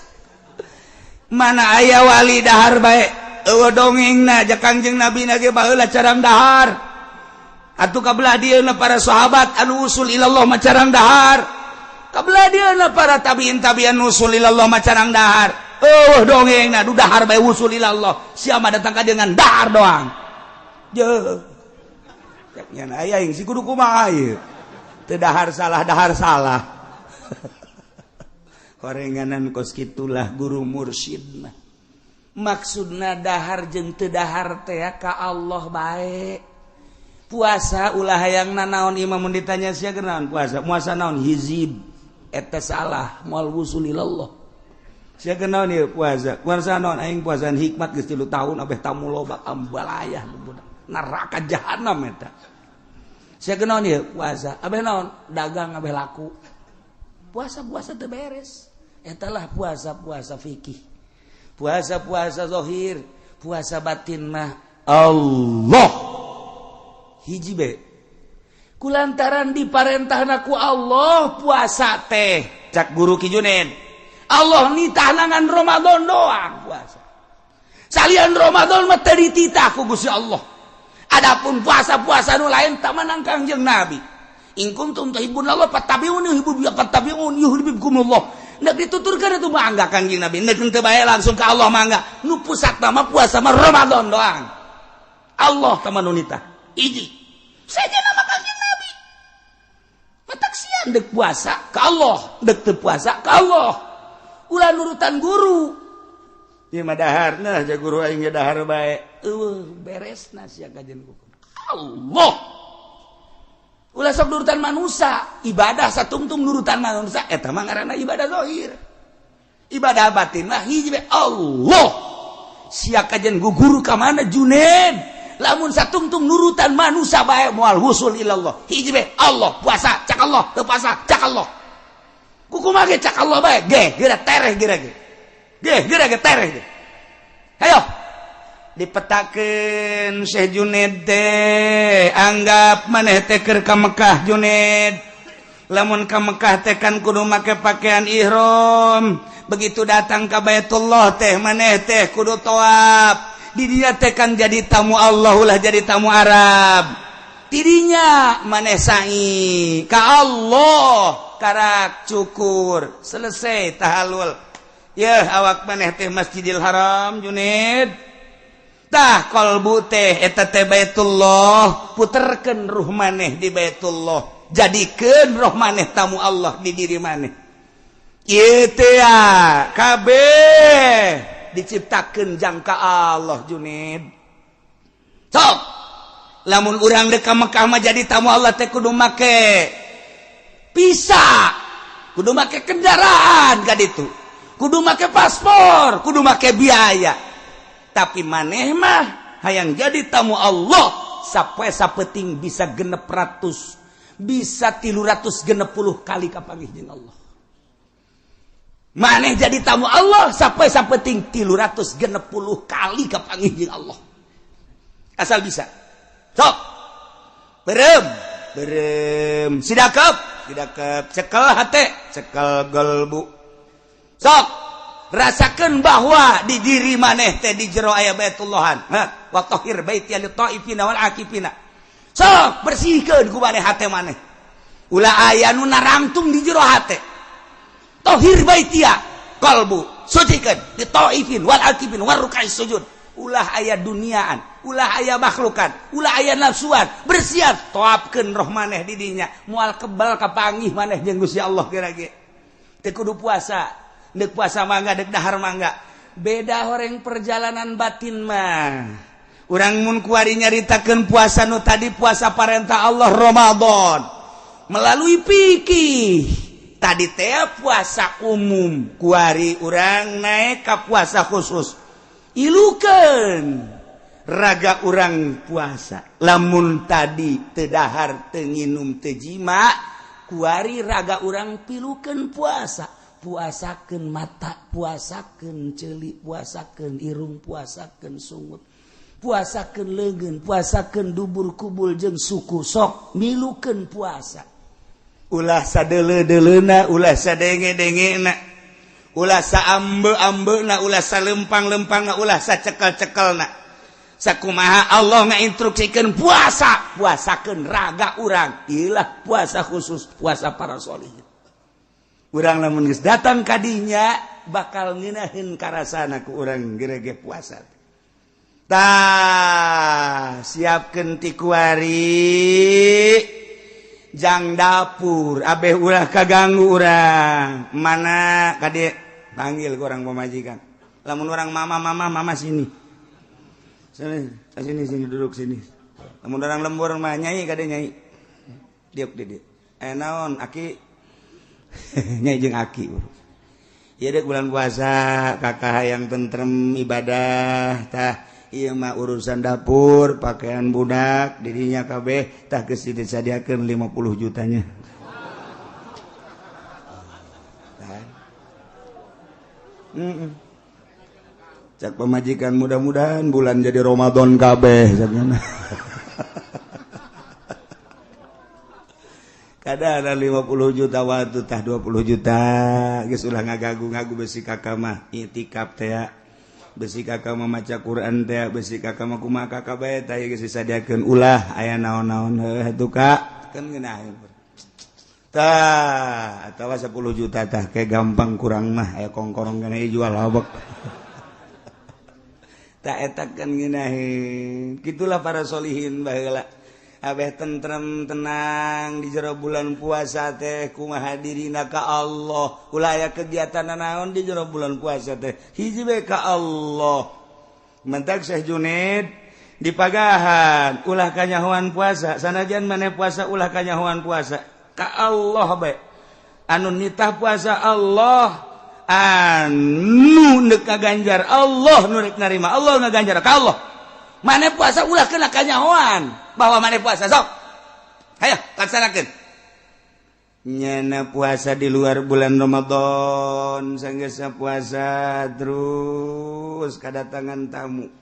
mana aya wali dahar bae eueuh dongengna ja Kangjeng Nabi na ge baheula carang dahar atuh kabelah dieuna para sahabat anu wusul ilallah mah carang dahar kabelah dieuna para tabiin tabian wusul ilallah mah carang dahar. Oh dongeng nah dahar bae wusul ilallah sia mah datang ka dengan dahar doang. Jeuh. Cek nya aya aing si kudu kumaha ieu. Teu dahar salah dahar salah. Horenganan kos kitulah guru mursyid mah. Maksudna dahar jeung teu dahar teh ka Allah bae. Puasa ulah hayang nanaon imam mun ditanya sia naon puasa? Puasa naon hizib. Eta salah moal wusul ilallah. Sia naon ieu puasa? Puasa naon aing puasaan hikmat geus 3 tahun abeh tamu loba ambalayah budak. Neraka jahanam eta. Sia naon ieu puasa? Abeh naon? Dagang abeh laku. Puasa-puasa teu beres. Eta lah puasa-puasa fikih. Puasa-puasa zahir, puasa batin mah Allah. Hiji be. Kulantaran diparentahna ku Allah puasa teh. Cak guru Ki Junaid. Allah nitahna ngan Ramadan doang puasa. Salian Ramadan mah teu dititah ku Gusti Allah. Adapun puasa-puasa nu lain tak menang Kangjeng Nabi. In kuntum tuhibbunallah fattabi'uni fattabi'uni yuhibbukumullah. Nek dituturkan itu mangga Kangjeng Nabi. Nek teu bae langsung ke Allah mangga. Nu pusat mah puasa mah Ramadan doang. Allah tama nu nitah. Hiji. Saja nama Kangjeng Nabi. Matak sian dek puasa ka Allah, dek teu puasa ka Allah. Ulah nurutan guru. Ieu mah dahar, nah ja guru aing ge dahar bae. Eueuh beresna sia kajian hukum. Allah. Ulah sok nurutan manusia, ibadah satungtung nurutan manusia eta mah ngaranna ibadah zahir. Ibadah batin mah hiji bae Allah. Sia kajian guru ka mana Junaid? Lamun satungtung nurutan manusia bae moal wusul ilallah. Hiji bae Allah, puasa cak Allah, teu puasa cak Allah. Kukumaha ge cak Allah bae, ge geura tereh geura ge. Ge geura ge tereh ge. Hayo. Dipetakeun Syekh Junaid teh, anggap maneh teh keur ka Mekah Junaid. Lamun ka Mekah teh kan kudu make pakaian ihram. Begitu datang ka Baitullah teh maneh teh kudu tawaf. Di dinya teh kan jadi tamu Allah ulah jadi tamu Arab. Tidinya maneh sa'i ka Allah karak cukur selesai tahalul. Yeuh awak maneh teh Masjidil Haram Junaid. Tah kolbu teh eta teh Baitullah, puterkeun ruh maneh di Baitullah, jadikeun roh maneh tamu Allah di diri maneh. Ieu teh kabeh diciptakeun jangka Allah Junaid. Sok lamun urang dek ka Mekah mah jadi tamu Allah teh kudu make visa, kudu make kendaraan ka ditu, kudu make paspor, kudu make biaya. Tapi maneh mah hayang jadi tamu Allah sapoe sapeting bisa 600, bisa 360 kali kapanggih jeung Allah. Maneh jadi tamu Allah sapoe sapeting 360 kali kapanggih jeung Allah. Asal bisa. Sok. Berem, berem, sidakep, sidakep, cekel hate, cekel gelbu. Sok. Rasakan bahwa di diri maneh teh di jero aya Baitullahan. Ha, wa tahhir baiti lit taifina wal akifina. Sok bersihkeun ku maneh hate maneh. Ulah aya nu narangtung di jero hate. Tahhir baitia qalbu, sucikeun li taifin wal akifin war ruk'is sujud. Ulah aya duniaan, ulah aya makhlukan, ulah aya nafsuan, bersihan toapkeun roh maneh di dinya. Moal kebal kapanggih maneh jeung Gusti Allah geura ge. Teu kudu puasa. Dek puasa mangga, dek dahar mangga. Beda horeng perjalanan batin mah. Urang mun kuari nyaritakeun puasa nu tadi puasa parentah Allah Ramadan melalui fikih. Tadi teh puasa umum, kuari urang naik ka puasa khusus. Ilukeun raga urang puasa. Lamun tadi teu dahar, teu nginum, teu jima, kuari raga urang pilukeun puasa. Puasakeun mata, puasakeun ceuli, puasakeun irung, puasakeun sungut, puasakeun leungeun, puasakeun dubur kubul jeung suku. Sok milukeun puasa. Ulah sadeuleu-deuleuna, ulah sadenge-dengena, ulah saambe-ambena, ulah salempang-lempangna, ulah sacekel-cekelna. Sakumaha Allah ngainstruksikeun puasa, puasakeun raga urang. Ilah puasa khusus, puasa para sholihin. Urang lamun geus datang kadinya bakal ngeunaheun karasana ku urang gerege puasa. Tah, siapkeun ti kuari. Jang dapur abeh ulah kaganggu urang. Mana kade panggil ke orang pemajikan. Lamun orang mama mama mama sini. Sini sini sini duduk sini. Lamun orang lembur mah nyai kade nyai. Diuk di dieu. Naon aki nyai jeung aki. Ieu dek bulan puasa kakak hayang tentrem ibadah tah. Ieu mah urusan dapur, pakaian budak, dirinya kabeh tah geus disadiakeun 50 jutanya. Cak pemajikan mudah-mudahan bulan jadi Ramadan kabeh cakna. Kada ada 50 juta waktu tah 20 juta geus ulah ngagagu-ngagu besi kakak mah itikaf teh. Besi kakak memaca Quran teh, besi kakak mah kumaha kakak bae tah geus disadiakeun ulah aya naon-naon heuh atuh Kak kan ngeunaheun. Tah atawa 10 juta tah ke gampang kurang mah aya kongkorong kana jual habek. Tah eta kan ngeunaheun. Kitulah para solihin baheula. Abeh tentrem tenang di jero bulan puasa teh kumaha dirina ka Allah. Ulah aya kegiatan naon di jero bulan puasa teh hiji bae ka Allah. Mentak Syekh Junaid dipagahan ulah kanyahoan puasa, sanajan maneh puasa ulah kanyahoan puasa ka Allah bae. Anu nitah puasa Allah, anu neuk ngaganjar Allah, nu rek narima Allah ngaganjar ka Allah. Maneh puasa ulah kena kanyahoan bahwa maneh puasa sok. Hayo laksanakeun. Nyana puasa di luar bulan Ramadan, sanggeusna puasa terus kadatangan tamu.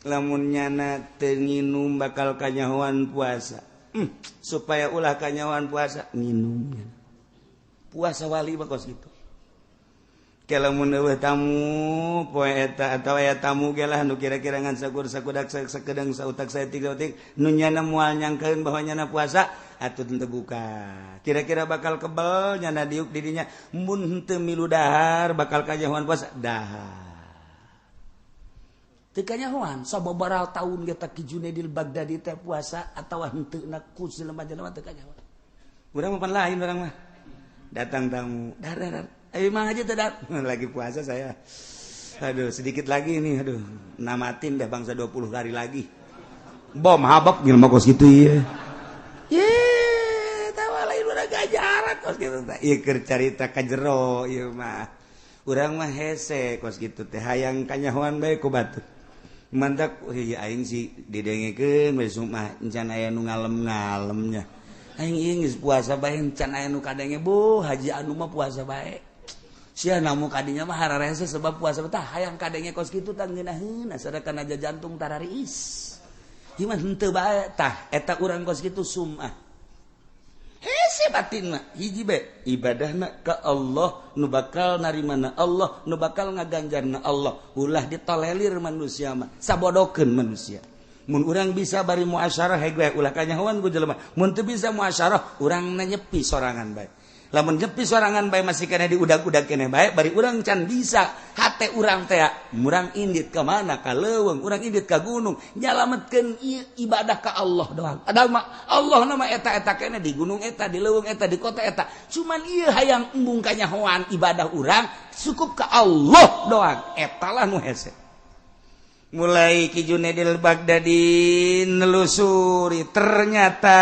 Lamun nyana teu nginum bakal kanyahoan puasa. Supaya ulah kanyahoan puasa nginum. Puasa wali mah kos kitu. Lamun eueuh tamu poe eta atawa aya tamu ge lah nu kira-kira ngan sakur sakudak sakedeng sautak saeutik-saeutik nu nyana moal nyangkeun bahwa nyana puasa atuh teu buka. Kira-kira bakal kebel nyana diuk di dinya mun henteu milu dahar bakal kanyahoan puasa dahar. Teu kanyahoan sababaraha taun ge teh Ki Junaidil Baghdadi teh puasa atawa henteu na ku jelema-jelema teu kanyahoan. Urang mah pan lain urang mah. Datang tamu dar. Ayo mang aja tidak lagi puasa saya. Aduh, sedikit lagi nih, aduh. Namatin dah bangsa 20 hari lagi. Bom habak jelema kos kitu ieu. Ye, tawa lain urang gajaran kos kitu teh. Ieu keur carita ka jero ieu mah. Urang mah hese kos kitu teh hayang kanyahoan bae ku batur. Mantak ieu aing sih didengekeun we mah encan aya nu ngalem-ngalemnya. Aing ieu geus puasa bae encan aya nu kadenge bu haji anu mah puasa bae. Sia namu kadinya mah hararese sebab puasa tah hayang kadenge kos kitu tah ngeunaheun asana aja jantung tarariis. Ieu mah henteu bae tah eta urang kos kitu sumah. Hese batin mah hiji bae ibadahna ka Allah nu bakal narimana Allah nu bakal ngaganjarna Allah. Ulah ditolelir manusia mah sabodokeun manusia. Mun urang bisa bari muasyarah heg bae ulah kanyahoan ku jelema. Mun teu bisa muasyarah urang nyepi sorangan bae. Lamun nyepi sorangan bae masih kena diudag-udag keneh bae bari urang can bisa hate urang teh murang indit ka mana ka leuweung urang indit ka gunung nyalametkeun ibadah ka Allah doang. Padahal mah Allah nama eta-eta keneh di gunung eta di leuweung eta di kota eta cuman ieu hayang embung kanyahoan ibadah urang cukup ka Allah doang eta lah nu hese. Mulai Ki Junaidil Baghdadi nelusuri ternyata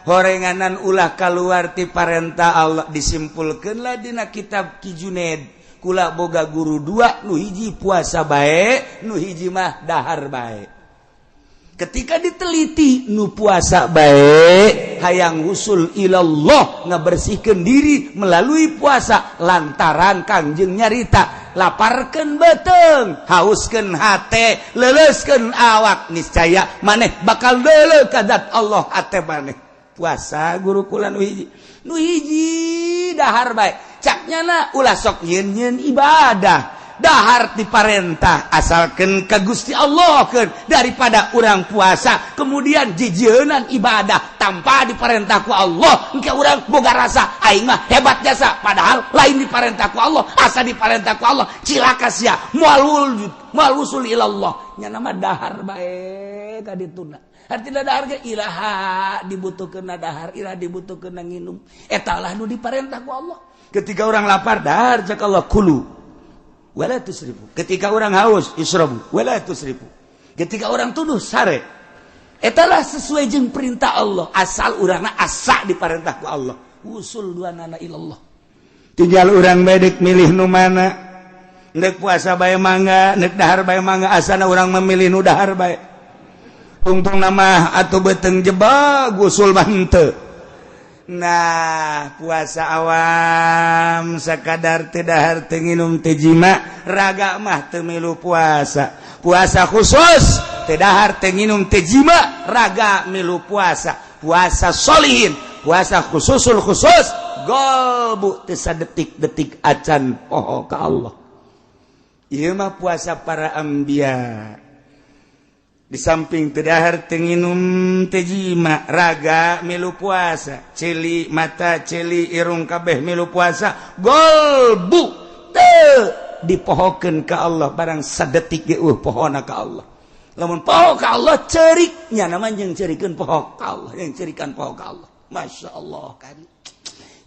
horenganan ulah kaluar ti parentah Allah disimpulkeunlah dina kitab Ki Junaid kula boga guru dua nu hiji puasa bae nu hiji mah dahar bae. Ketika diteliti nu puasa bae hayang usul ilallah ngabersihkeun diri melalui puasa lantaran Kangjeng nyarita laparkeun beuteung hauskeun hate leuleuskeun awak niscaya maneh bakal deuleu ka zat Allah hate maneh. Puasa guru kula nu hiji dahar bae cak nyana ulah sok nyeun-nyeun ibadah dahar diparentah asalkeun ka Gusti Allah keun daripada urang puasa kemudian jijieunnan ibadah tanpa diparentah ku Allah engke urang boga rasa aing mah hebat jasa padahal lain diparentah ku Allah asa diparentah ku Allah cilaka sia moal wujud moal usul ilallah nyana mah dahar bae ka dituna. Artinya dahar ge iraha dibutuhkeun dahar, iraha dibutuhkeun nginum. Eta lah nu diparentah ku Allah. Ketika orang lapar, dahar, cek Allah, kulu wala tusrifu. Ketika orang haus, isrobu wala tusrifu. Ketika orang tunduh, sare. Etalah sesuai jeung perintah Allah, asal urangna asa diparentah ku Allah. Usul dua nana ilallah. Tinggal urang bedek milih nu mana. Nek puasa bae mangga, nek dahar bae mangga, asana urang memilih nu dahar bae. Tungtung nama atau beteng jebak gusul mah henteu. Nah, puasa awam sakadar teu dahar, teu nginum, teu jima, raga mah teu milu puasa. Puasa khusus teu dahar, teu nginum, teu jima, raga milu puasa. Puasa solihin, puasa khususul khusus, golbu teu sadetik-detik acan poho ka Allah. Ieu mah puasa para anbiya. Di samping teu dahar, teu nginum, teu jima, raga milu puasa, ceuli mata, ceuli irung, kabeh milu puasa, golbu teu dipohokeun ka Allah barang sadetik ge pohona ka Allah. Lamun poho ka Allah, ceriknya namanya yang cerikeun poho ka Allah, yang cerikan poho ka Allah. Masya Allah kan.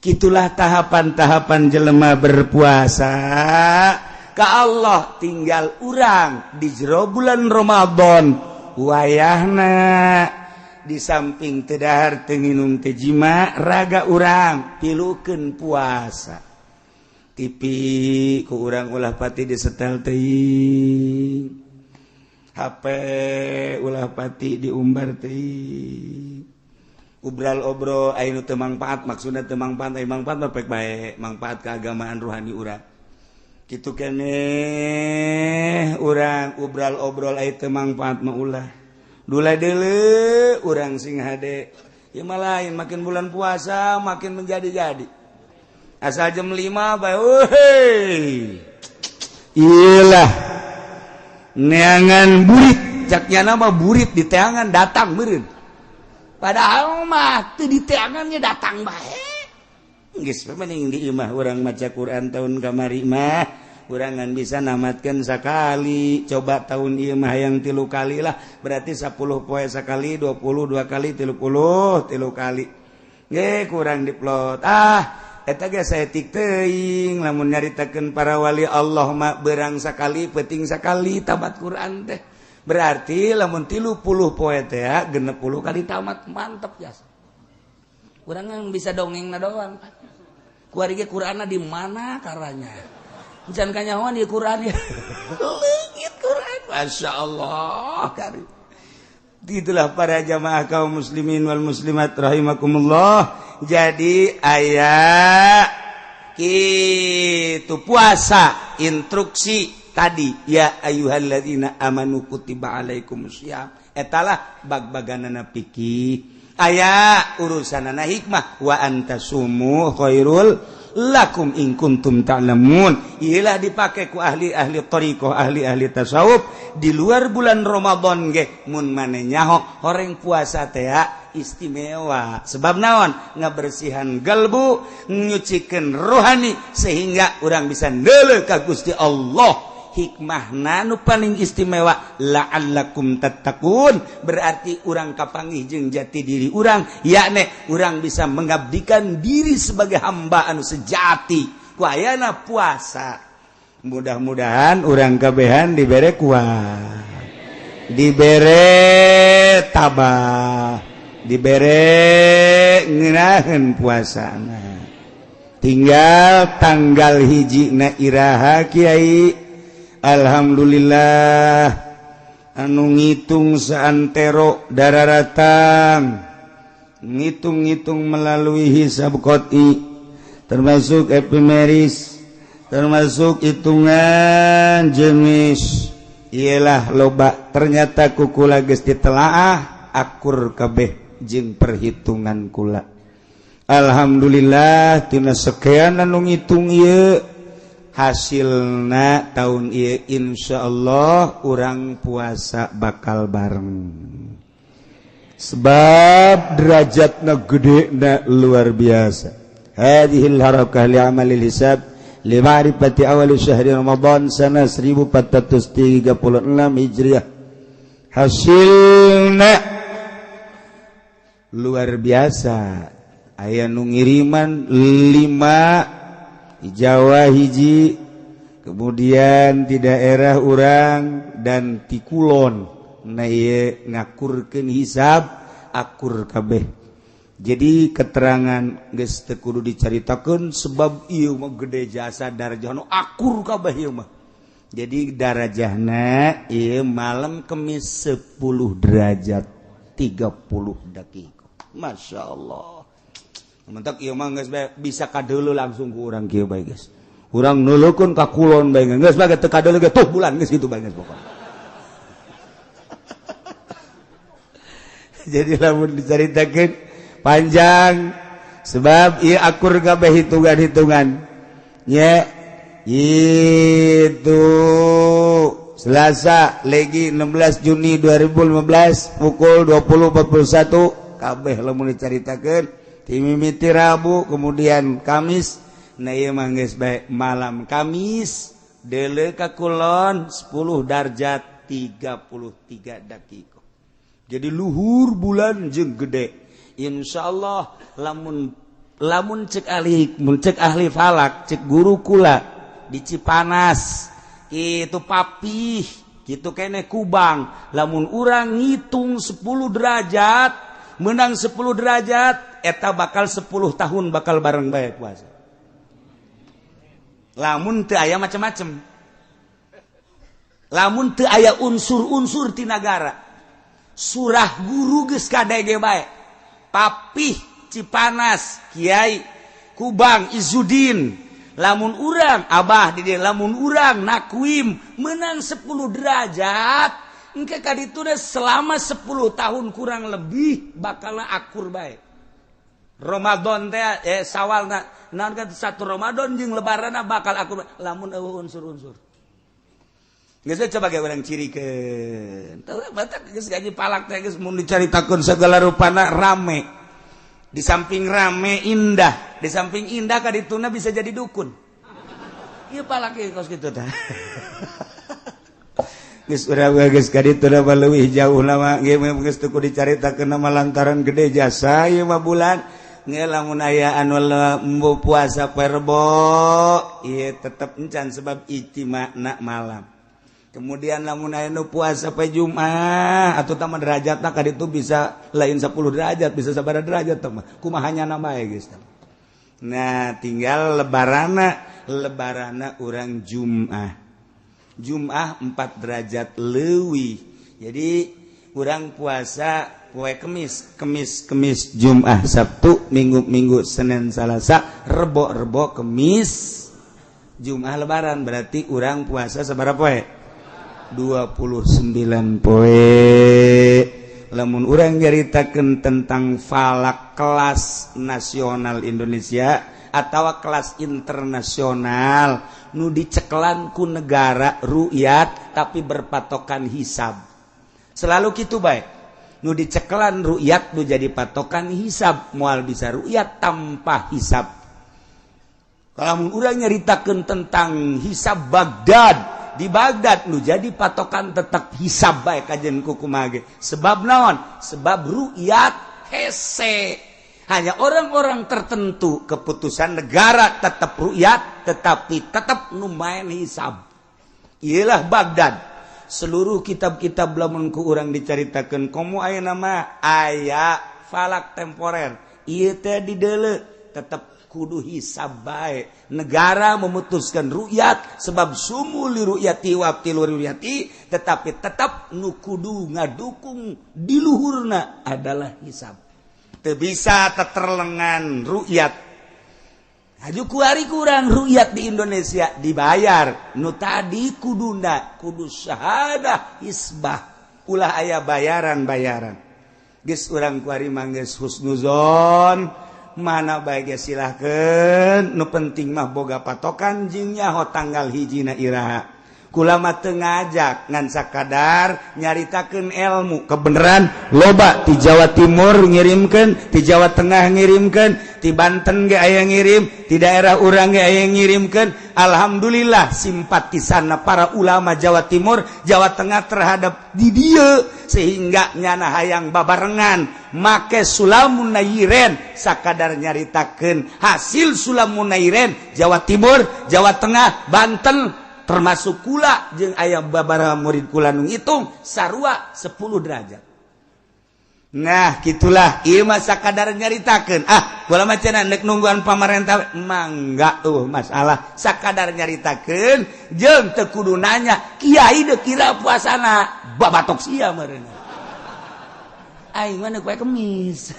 Gitulah tahapan-tahapan jelema berpuasa ka Allah. Tinggal urang di jero bulan Ramadan wayahna, di samping teu dahar, teu nginum, teu jima, raga urang pilukeun puasa. TV ku urang ulah pati disetel teuing, HP ulah pati diumbar teuing, ubral obrol anu teu mangpaat. Maksudna teu mangpaat, aya mangpaat mah pek bae, mangpaat keagamaan rohani urang kitu keneh. Urang ubral obrol aya teu mangpaat mah ulah dula deuleu. Urang sing hade ieu mah lain, makin bulan puasa makin menjadi-jadi. Asal jam 5 bae, euy, iyalah neangan burit, caknya nama burit di teangan datang meureun, padahal mah teu di teangannya datang bae. Geus mending di imah urang maca Quran. Tahun kamari mah urang ngan bisa namatkeun sakali, coba tahun ieu mah yang 3 kali lah, berarti 10 poe sakali, 22 kali, 30 3 kali ge kurang diplot. Ah, eta ge saeutik teuing. Lamun nyaritakeun para wali Allah mah berang sakali, peuting sakali tamat Quran teh. Berarti lamun 30 poe teh 60 kali tamat. Mantep jasa urang bisa dongeng na doang. Kuari ge Qur'anna di mana karanya can kanyahoan di Qur'an ya leungit Qur'an. Masya Allah kari. Itulah para jamaah kaum muslimin wal muslimat rahimakumullah. Jadi aya kitu puasa, instruksi tadi, ya ayyuhalladzina amanu kutiba alaikumusiyam. Etalah bag-baganana fikih. Aya urusanana hikmah, wa antasumu khairul lakum in kuntum ta'lamun. Iyalah dipakai ku ahli-ahli thariqah, ahli-ahli tasawuf di luar bulan Ramadan ge. Mun mane nyaho horeng puasa teh istimewa, sebab naon? Ngabersihan galbu, nyucikeun rohani, sehingga urang bisa neuleuh ka Gusti Allah. Hikmah nu paling istimewa, la'allakum tattaqun, berarti urang kapanggih jeung jati diri urang, yakni urang bisa mengabdikan diri sebagai hamba anu sejati ku ayana puasa. Mudah-mudahan urang kabehan dibere kuat, dibere tabah, dibere ngeunaheun puasana. Tinggal tanggal 1 na iraha, Kiai? Alhamdulillah, anu ngitung saantero dararatang, ngitung-ngitung melalui hisab qot'i, termasuk epimeris, termasuk hitungan jenis, ialah loba. Ternyata ku kula geus ditelaah akur kabeh jeung perhitungan kula. Alhamdulillah, tina sekian anu ngitung ieu hasilna, tahun ieu insyaallah urang puasa bakal bareng, sebab derajatna gede na luar biasa. Hadhil harakah li amalil hisab li ma'rifati awal syahri Ramadan sana 1436 Hijriah. Hasilna Luar biasa. Aya nu ngiriman 5 di Jawa hiji, kemudian di daerah urang dan ti kulon. Nah ieu ngakurkeun hisab akur kabeh. Jadi keterangan geus teu kudu dicaritakeun sebab ieu mah gede jasa darajah nu akur kabeh ieu mah. Jadi darajahna ieu malam Kemis 10 derajat 30 detik. Masya Allah. Mentak ieu mah geus bisa kadeuleu langsung ku urang kieu bae geus. Urang neuleukeun ka kulon bae geus bae teu kadeuleu ge tuh bulan geus kitu bae geus pokona. Jadi lamun dicaritakeun panjang sebab ieu akur kabeh hitungan-hitungan. Nya itu Selasa legi 16 Juni 2015 pukul 20.41 kabeh lamun dicaritakeun timimiti Rabu kemudian Kamis. Nah ieu mah geus bae malam Kamis deuleu ka kulon 10 derajat 33 dakika. Jadi luhur bulan jeung gede. Insyaallah lamun lamun cek ahli mun cek ahli falak cek guru kula di Cipanas itu papih kitu kene Kubang lamun urang ngitung 10 derajat menang 10 derajat eta bakal 10 tahun bakal bareng bae puasa. Lamun teu aya macem-macem. Lamun teu aya unsur-unsur ti nagara. Surah guru geus kadege bae. Papih Cipanas, Kiai Kubang Izudin. Lamun urang abah di dieu lamun urang nakuim menang 10 derajat engke ka ditu selama 10 tahun kurang lebih bakal akur bae. Ramadan teh sawalna naon kan satu Ramadan jeung lebaranna bakal akur lamun eueuh unsur-unsur. Geus coba ge urang cirikeun. Teu batak geus gaji palak teh geus mun dicaritakeun segala rupana rame. Di samping rame indah, di samping indah ka dituna bisa jadi dukun. Ieu palak ieu kos kitu tah. Geus urang geus ka dituna mah leuwih jauh lama ge geus teu kudu dicaritakeun mah lantaran gede jasa ieu mah bulan. Nge lamun aya anu embo puasa perbo ieu tetep encan sebab ijtima'na malam. Kemudian lamun aya nu puasa poe Jumat atuh tah mah derajatna ka ditu bisa lain 10 derajat bisa sabaraha derajat tah mah kumaha nyana bae geus. Nah tinggal lebarana urang Jumat. Jumat 4 derajat leuwih. Jadi urang puasa poe Kemis, Kemis, Kemis, Jumat, Sabtu, Minggu, Minggu, Senin, Salasa, Rebo, Rebo, Kemis, Jumat lebaran. Berarti urang puasa sabaraha poe? 29 poe. Lamun urang nyaritakeun tentang falak kelas nasional Indonesia atau kelas internasional nu dicekelan ku negara ru'yat tapi berpatokan hisab. Selalu kitu bae. Nu dicekelan ru'yat nu jadi patokan hisab, moal bisa ru'yat tanpa hisab. Kalau urang nyaritakeun tentang hisab Baghdad, di Baghdad nu jadi patokan tetap hisab bae kajen kukumaha ge. Sebab naon? Sebab ru'yat hese. Hanya orang-orang tertentu keputusan negara tetap ru'yat tetapi tetap nu main hisab. Iyalah Baghdad. Seluruh kitab-kitab lamun ku urang dicaritakeun komo aya nama aya falak temporer. Ieu teh dideuleu tetep kudu hisab bae. Negara memutuskan ru'yat sebab sumu li ru'yati wa abtilu ru'yati, tetapi tetap nu kudu ngadukung di luhurna adalah hisab. Teu bisa teterlengan ru'yat. Haju kuari kurang ru'yat di Indonesia dibayar. Nu tadi kuduna kudu syahadah hisbah. Ulah aya bayaran-bayaran. Geus urang kuari mah geus husnuzon. Mana bae ge silahkeun, nu penting mah boga patokan jeung nyaho tanggal hijina iraha. Kula mah teu ngajak ngan sakadar nyaritakeun ilmu kebenaran loba ti Jawa Timur ngirimkeun, ti Jawa Tengah ngirimkeun, ti Banten ge aya ngirim, ti daerah urang ge aya ngirimkeun. Alhamdulillah simpatisanna para ulama Jawa Timur, Jawa Tengah terhadap di dieu sehingga nyana hayang babarengan make Sulamun Nairen sakadar nyaritakeun hasil Sulamun Nairen Jawa Timur, Jawa Tengah, Banten termasuk kula jeung aya babaraha murid kula nu ngitung sarua 10 derajat. Nah, gitulah ieu mah sakadar nyaritakeun. Ah, kula mah cenah nek nungguan pamarentah mangga eueuh masalah sakadar nyaritakeun jeung teu kudu nanya kiai deuk kira puasana babatok sia meureun. Aing mah neuk poe Kemis.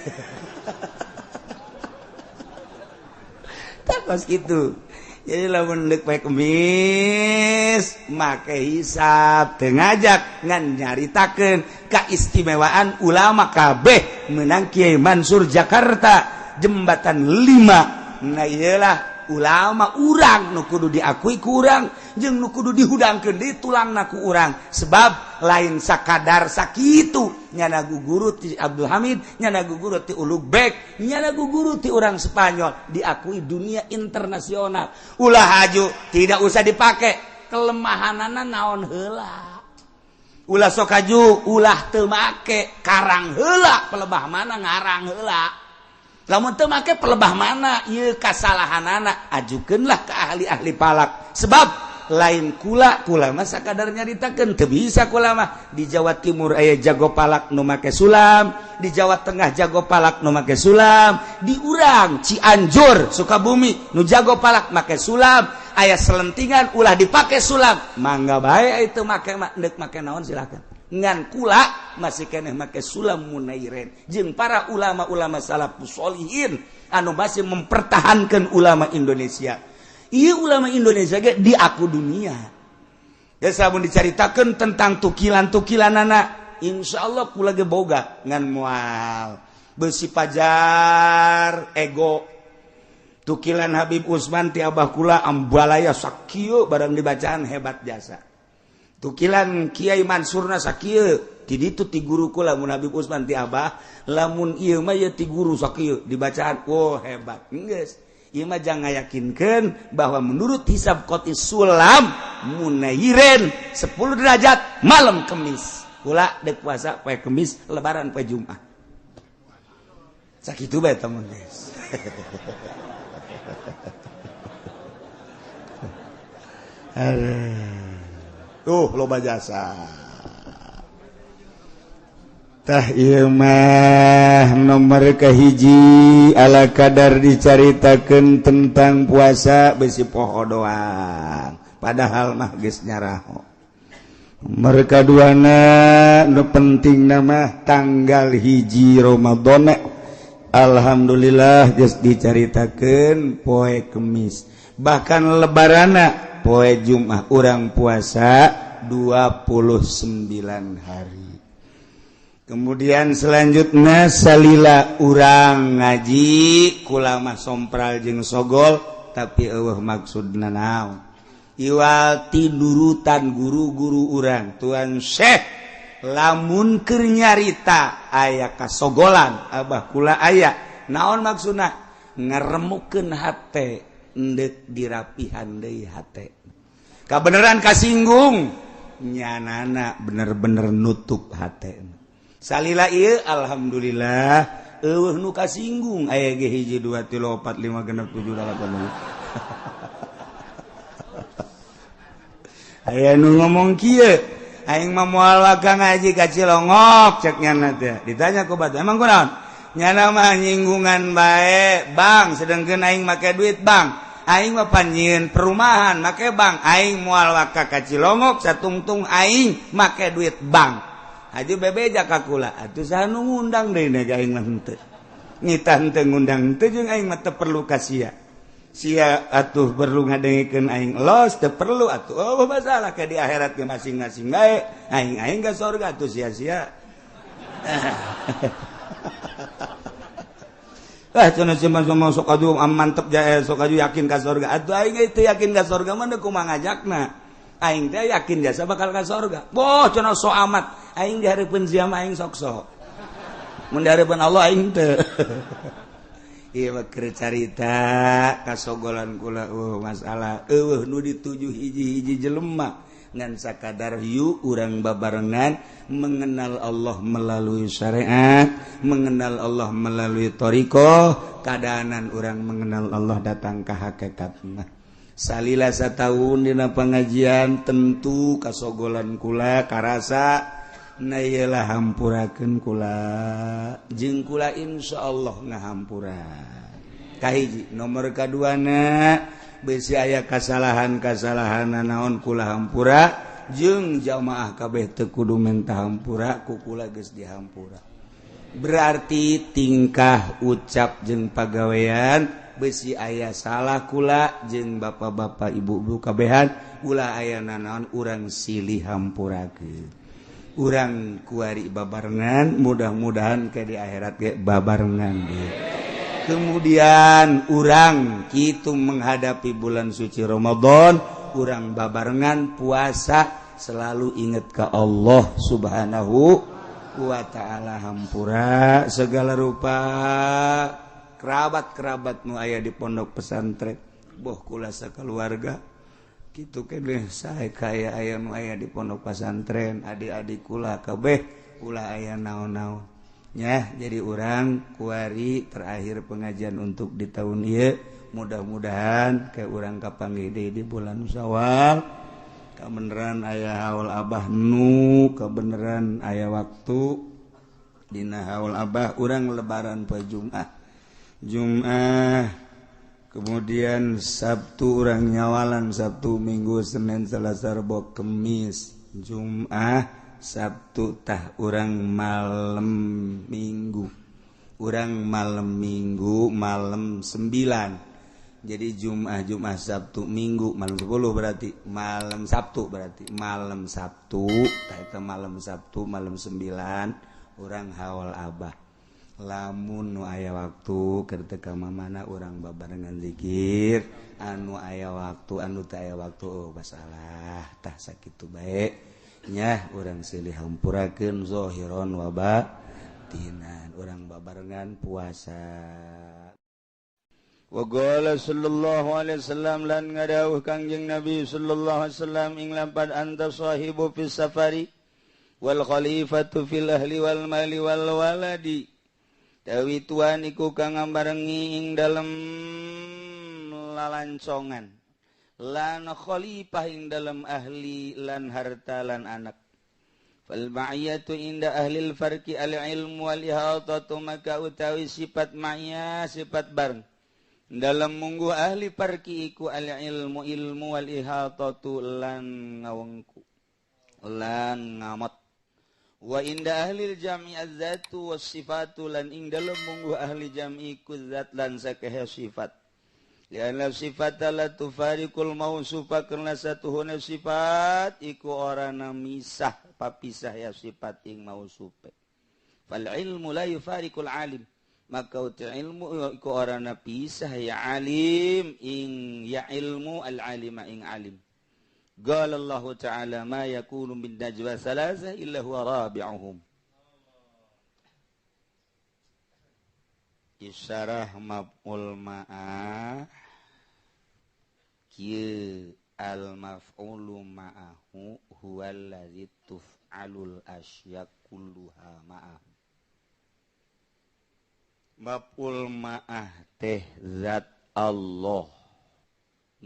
Tah kos kitu. Jadi lamun deuk poe Kemis make hisab teu ngajak ngan nyaritakeun kaistimewaan ulama kabeh menang Kiai Mansur Jakarta jembatan 5. Nah iyalah ulama urang nu kudu diakui ku urang jeung nu kudu dihudangkeun di tulangna ku urang sebab lain sakadar sakitu nyana guru ti Abdul Hamid, nyana guru ti Ulugbek, nyana guru ti urang Spanyol diakui dunia internasional. Ulah haju tidak usah dipake kelemahanana naon heula. Ulah sok haju ulah teu make karang heula pelebah mana ngarang heula. Lamun teu make pelebah mana ieu kasalahanana ajukeunlah ke ahli-ahli palak sebab lain kula kula mah sakadar nyaritakeun teu bisa kula mah. Di Jawa Timur aya jago palak nu make sulam, di Jawa Tengah jago palak nu make sulam, di urang Cianjur Sukabumi nu jago palak make sulam, aya selentingan ulah dipake sulam mangga bae itu make mah deuk make naon silakan. Ngan kula masih keneh make sulam munairen jeung para ulama-ulama salafus sholihin anu masih mempertahankan ulama Indonesia. Ieu ulama Indonesia ge diaku dunia. Ya samun dicaritakeun tentang tukilan-tukilanana insyaallah kula ge boga ngan moal beusi pajar ego. Tukilan Habib Usman ti abah kula ambalaya sakieu barang dibacaan hebat jasa. Tukilan Kiai Mansurna sakieu ti ditu ti guru kula mun Habib Usman ti abah lamun ieu mah ieu ti guru sakieu dibacaan oh hebat. Geus ieu mah jangan ngayakinkeun bahwa menurut hisab qoti sulam munairen 10 derajat malam Kemis. Kula deuk puasa poe Kemis lebaran poe Jumat. Sakitu bae temun geus. Tuh loba jasa. Tah ieu mah nomor kahiji ala kadar dicaritakeun tentang puasa besi poho doang padahal mah geus nyaraho. Nomor kaduana nu pentingna mah tanggal 1 Ramadan. Alhamdulillah geus dicaritakeun poe Kemis. Bahkan lebarana poe Jumat urang puasa 29 hari. Kemudian selanjutnya salila urang ngaji kula mah sompral jeung sogol tapi eueuh maksudna naon. Iwal tinurutan guru-guru urang Tuan Syekh lamun keur nyarita aya kasogolan abah kula aya naon maksudna ngaremukeun hate endek dirapihan deui hate. Kabeneran kasinggung nyanana bener-bener nutup hate. Salila ieu alhamdulillah eueuh nu kasinggung aya ge 1 2 3 4 5 6 7 8. Aya nu ngomong kieu aing mah moal waka ngaji ka Cilongok cek nyana teh. Ditanya ku batu emang kunaon? Nyana mah nyinggungan bae bang sedengkeun aing make duit bang. Aing mah panjieun perumahan make bang. Aing moal waka ka Cilongok satungtung aing make duit bang. Haji bebeja ka kula atuh saha nu ngundang deui na aing mah henteu. Nitah henteu ngundang henteu jeung aing mah teu perlu ka sia. Sia atuh perlu ngadengikeun aing los teu perlu atuh. Oh masalah ke di akhirat ge masing-masing bae. Aing ka surga atuh sia-sia. Ah cenah si mah sok atuh mantep jae sok atuh yakin ka surga. Atuh aing teu yakin ka surga mah kumaha ngajakna. Aing teh yakin jasa bakal ka sorga. Boh cenah so amat. Aing dihareupeun sia mah aing sok sok. Mun dihareupeun Allah aing teu. Ieu mah keur carita kasogolan kula masalah eueuh nu dituju hiji-hiji jelema ngan sakadar yuk urang babarengan mengenal Allah melalui syariat, mengenal Allah melalui thariqah, kadaanan urang mengenal Allah datang ka hakikatna. Salila satahun dina pengajian tentu kasogolan kula karasa na ieu lah hampurakeun kula jeung kula insyaallah ngahampura. Kahiji nomor kaduana besi aya kasalahan-kasalahan naon kula hampura jeung jamaah kabeh teu kudu menta hampura ku kula geus dihampura. Berarti tingkah ucap jeung pagawean besi aya salah kula jeung bapak-bapak ibu-ibu kabehan ulah aya nanaon urang silih hampurakeun. Urang kuari babarengan mudah-mudahan ke di akhirat ge babarengan ge. Kemudian urang kitu menghadapi bulan suci Ramadan, urang babarengan puasa selalu ingat ke Allah Subhanahu wa ta'ala, hampura segala rupa kerabat-kerabat nu aya di pondok pesantren boh kula sakeluarga kitu keneh sae kaya aya nu aya di pondok pesantren adik-adik kula kabeh ulah aya naon-naon ya. Jadi urang kuari terakhir pengajian untuk di tahun ieu mudah-mudahan ke urang kapanggih deui di bulan Syawal, kabeneran aya haul abah nu kabeneran aya waktu dina haul abah urang lebaran poe Jumat Jumat, kemudian Sabtu urang nyawalan Sabtu Minggu Senin Selasa Rebo Kemis Jumat Sabtu tah urang malam Minggu, urang malam Minggu malam 9. Jadi Jumat Jumat Sabtu Minggu malam 10 berarti malam Sabtu, berarti malam Sabtu tah eta malam Sabtu malam 9 urang haul abah. Lamun nu aya waktu keur teu ka mamana urang babarengan zikir, anu aya waktu anu teu aya waktu oh masalah tah sakitu bae nya urang silih hampurakeun zahiron wa batinan, urang babarengan puasa. Wa qala sallallahu alaihi wasallam lan ngadawuh Kangjeng Nabi sallallahu alaihi wasallam ing lampad anta sahibu fis safari wal khalifatu fil ahli wal mali wal waladi. Dawi tuan iku kang ngambarengi ing dalem lalancongan lan khalifah ing dalem ahli lan harta lan anak. Fal ma'iyatu inda ahlil farqi al ilmu wal ihatatu, maka utawi sifat ma'iyah sifat bareng dalam munggu ahli farqi iku al ilmu ilmu wal ihatatu lan ngawengku lan ngamot. Wa inda ahlil jam'i az-zatu was sifatu lan ing dalem munggu ahli jam'i ku zat lan sakehe sifat. Lianna sifata la tufariqul mausufa, karena satuhuna sifat iku ora misah papisah ya sifat ing mausufe. Fal ilmu la yufariqul alim, maka uti ilmu iku ora pisah ya alim ing ya ilmu al alima ing alim. Qala Allah ta'ala ma yakunu min najwa thalatha illa huwa rabi'uhum. Isyarah maf'ul ma'ah kieu al maf'ulu ma'ahu huwal ladzi tuf'alul asya kulluha ma'ahu. Maf'ul ma'ah teh zat Allah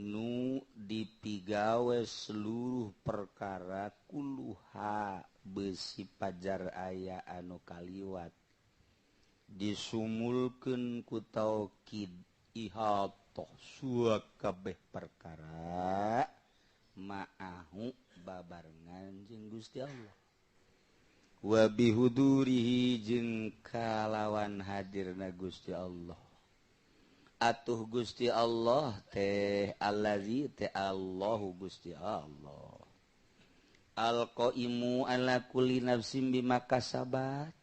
nu dipigawe seluruh perkara kuluha besi pajar aya anu kaliwat disumulkeun ku taukid ihatoh suak kabeh perkara ma'ahu babarengan jeung Gusti Allah wa bihudurihi jeung kalawan hadirna Gusti Allah. Atuh Gusti Allah teh allazi teh Allahu Gusti Allah alqaimu ala kulli nafsin bima kasabat,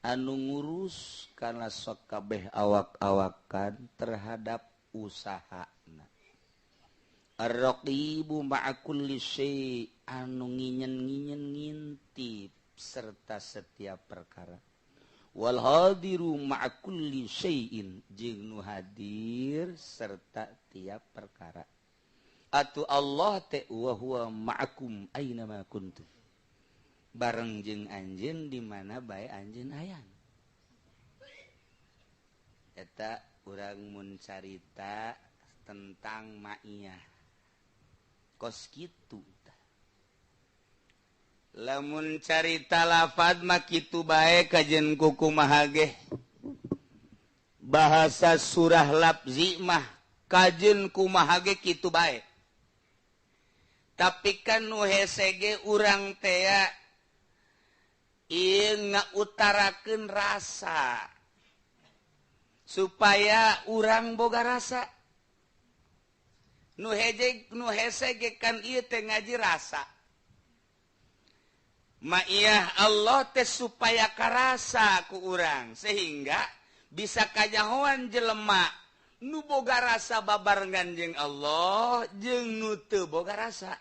anu ngurus kana sok kabeh awak-awakan terhadap usahana. Ar-raqibu ma'a kulli syai' anu nginyen-nginyen ngintip serta setiap perkara. Wal hadiru ma'a kulli syai'in jeung nu hadir serta tiap perkara. Atuh Allah teh wa huwa ma'akum aina ma kuntum. Bareng jeung anjeun di mana bae anjeun aya. Eta urang mun carita tentang ma'iyah. Kos kitu lamun carita lafad mah kitu bae kajen kukumaha ge bahasa surah lafzi mah kajen kumaha ge kitu bae tapi kan nu hese ge urang tea ieu ngautarakeun rasa supaya urang boga rasa nu hejeg nu hese ge kan ieu teh ngaji rasa ma'iyah Allah teh supaya karasa ku urang sehingga bisa kanyahoan jelema nu boga rasa babarengan jeung Allah jeung nu teu boga rasa.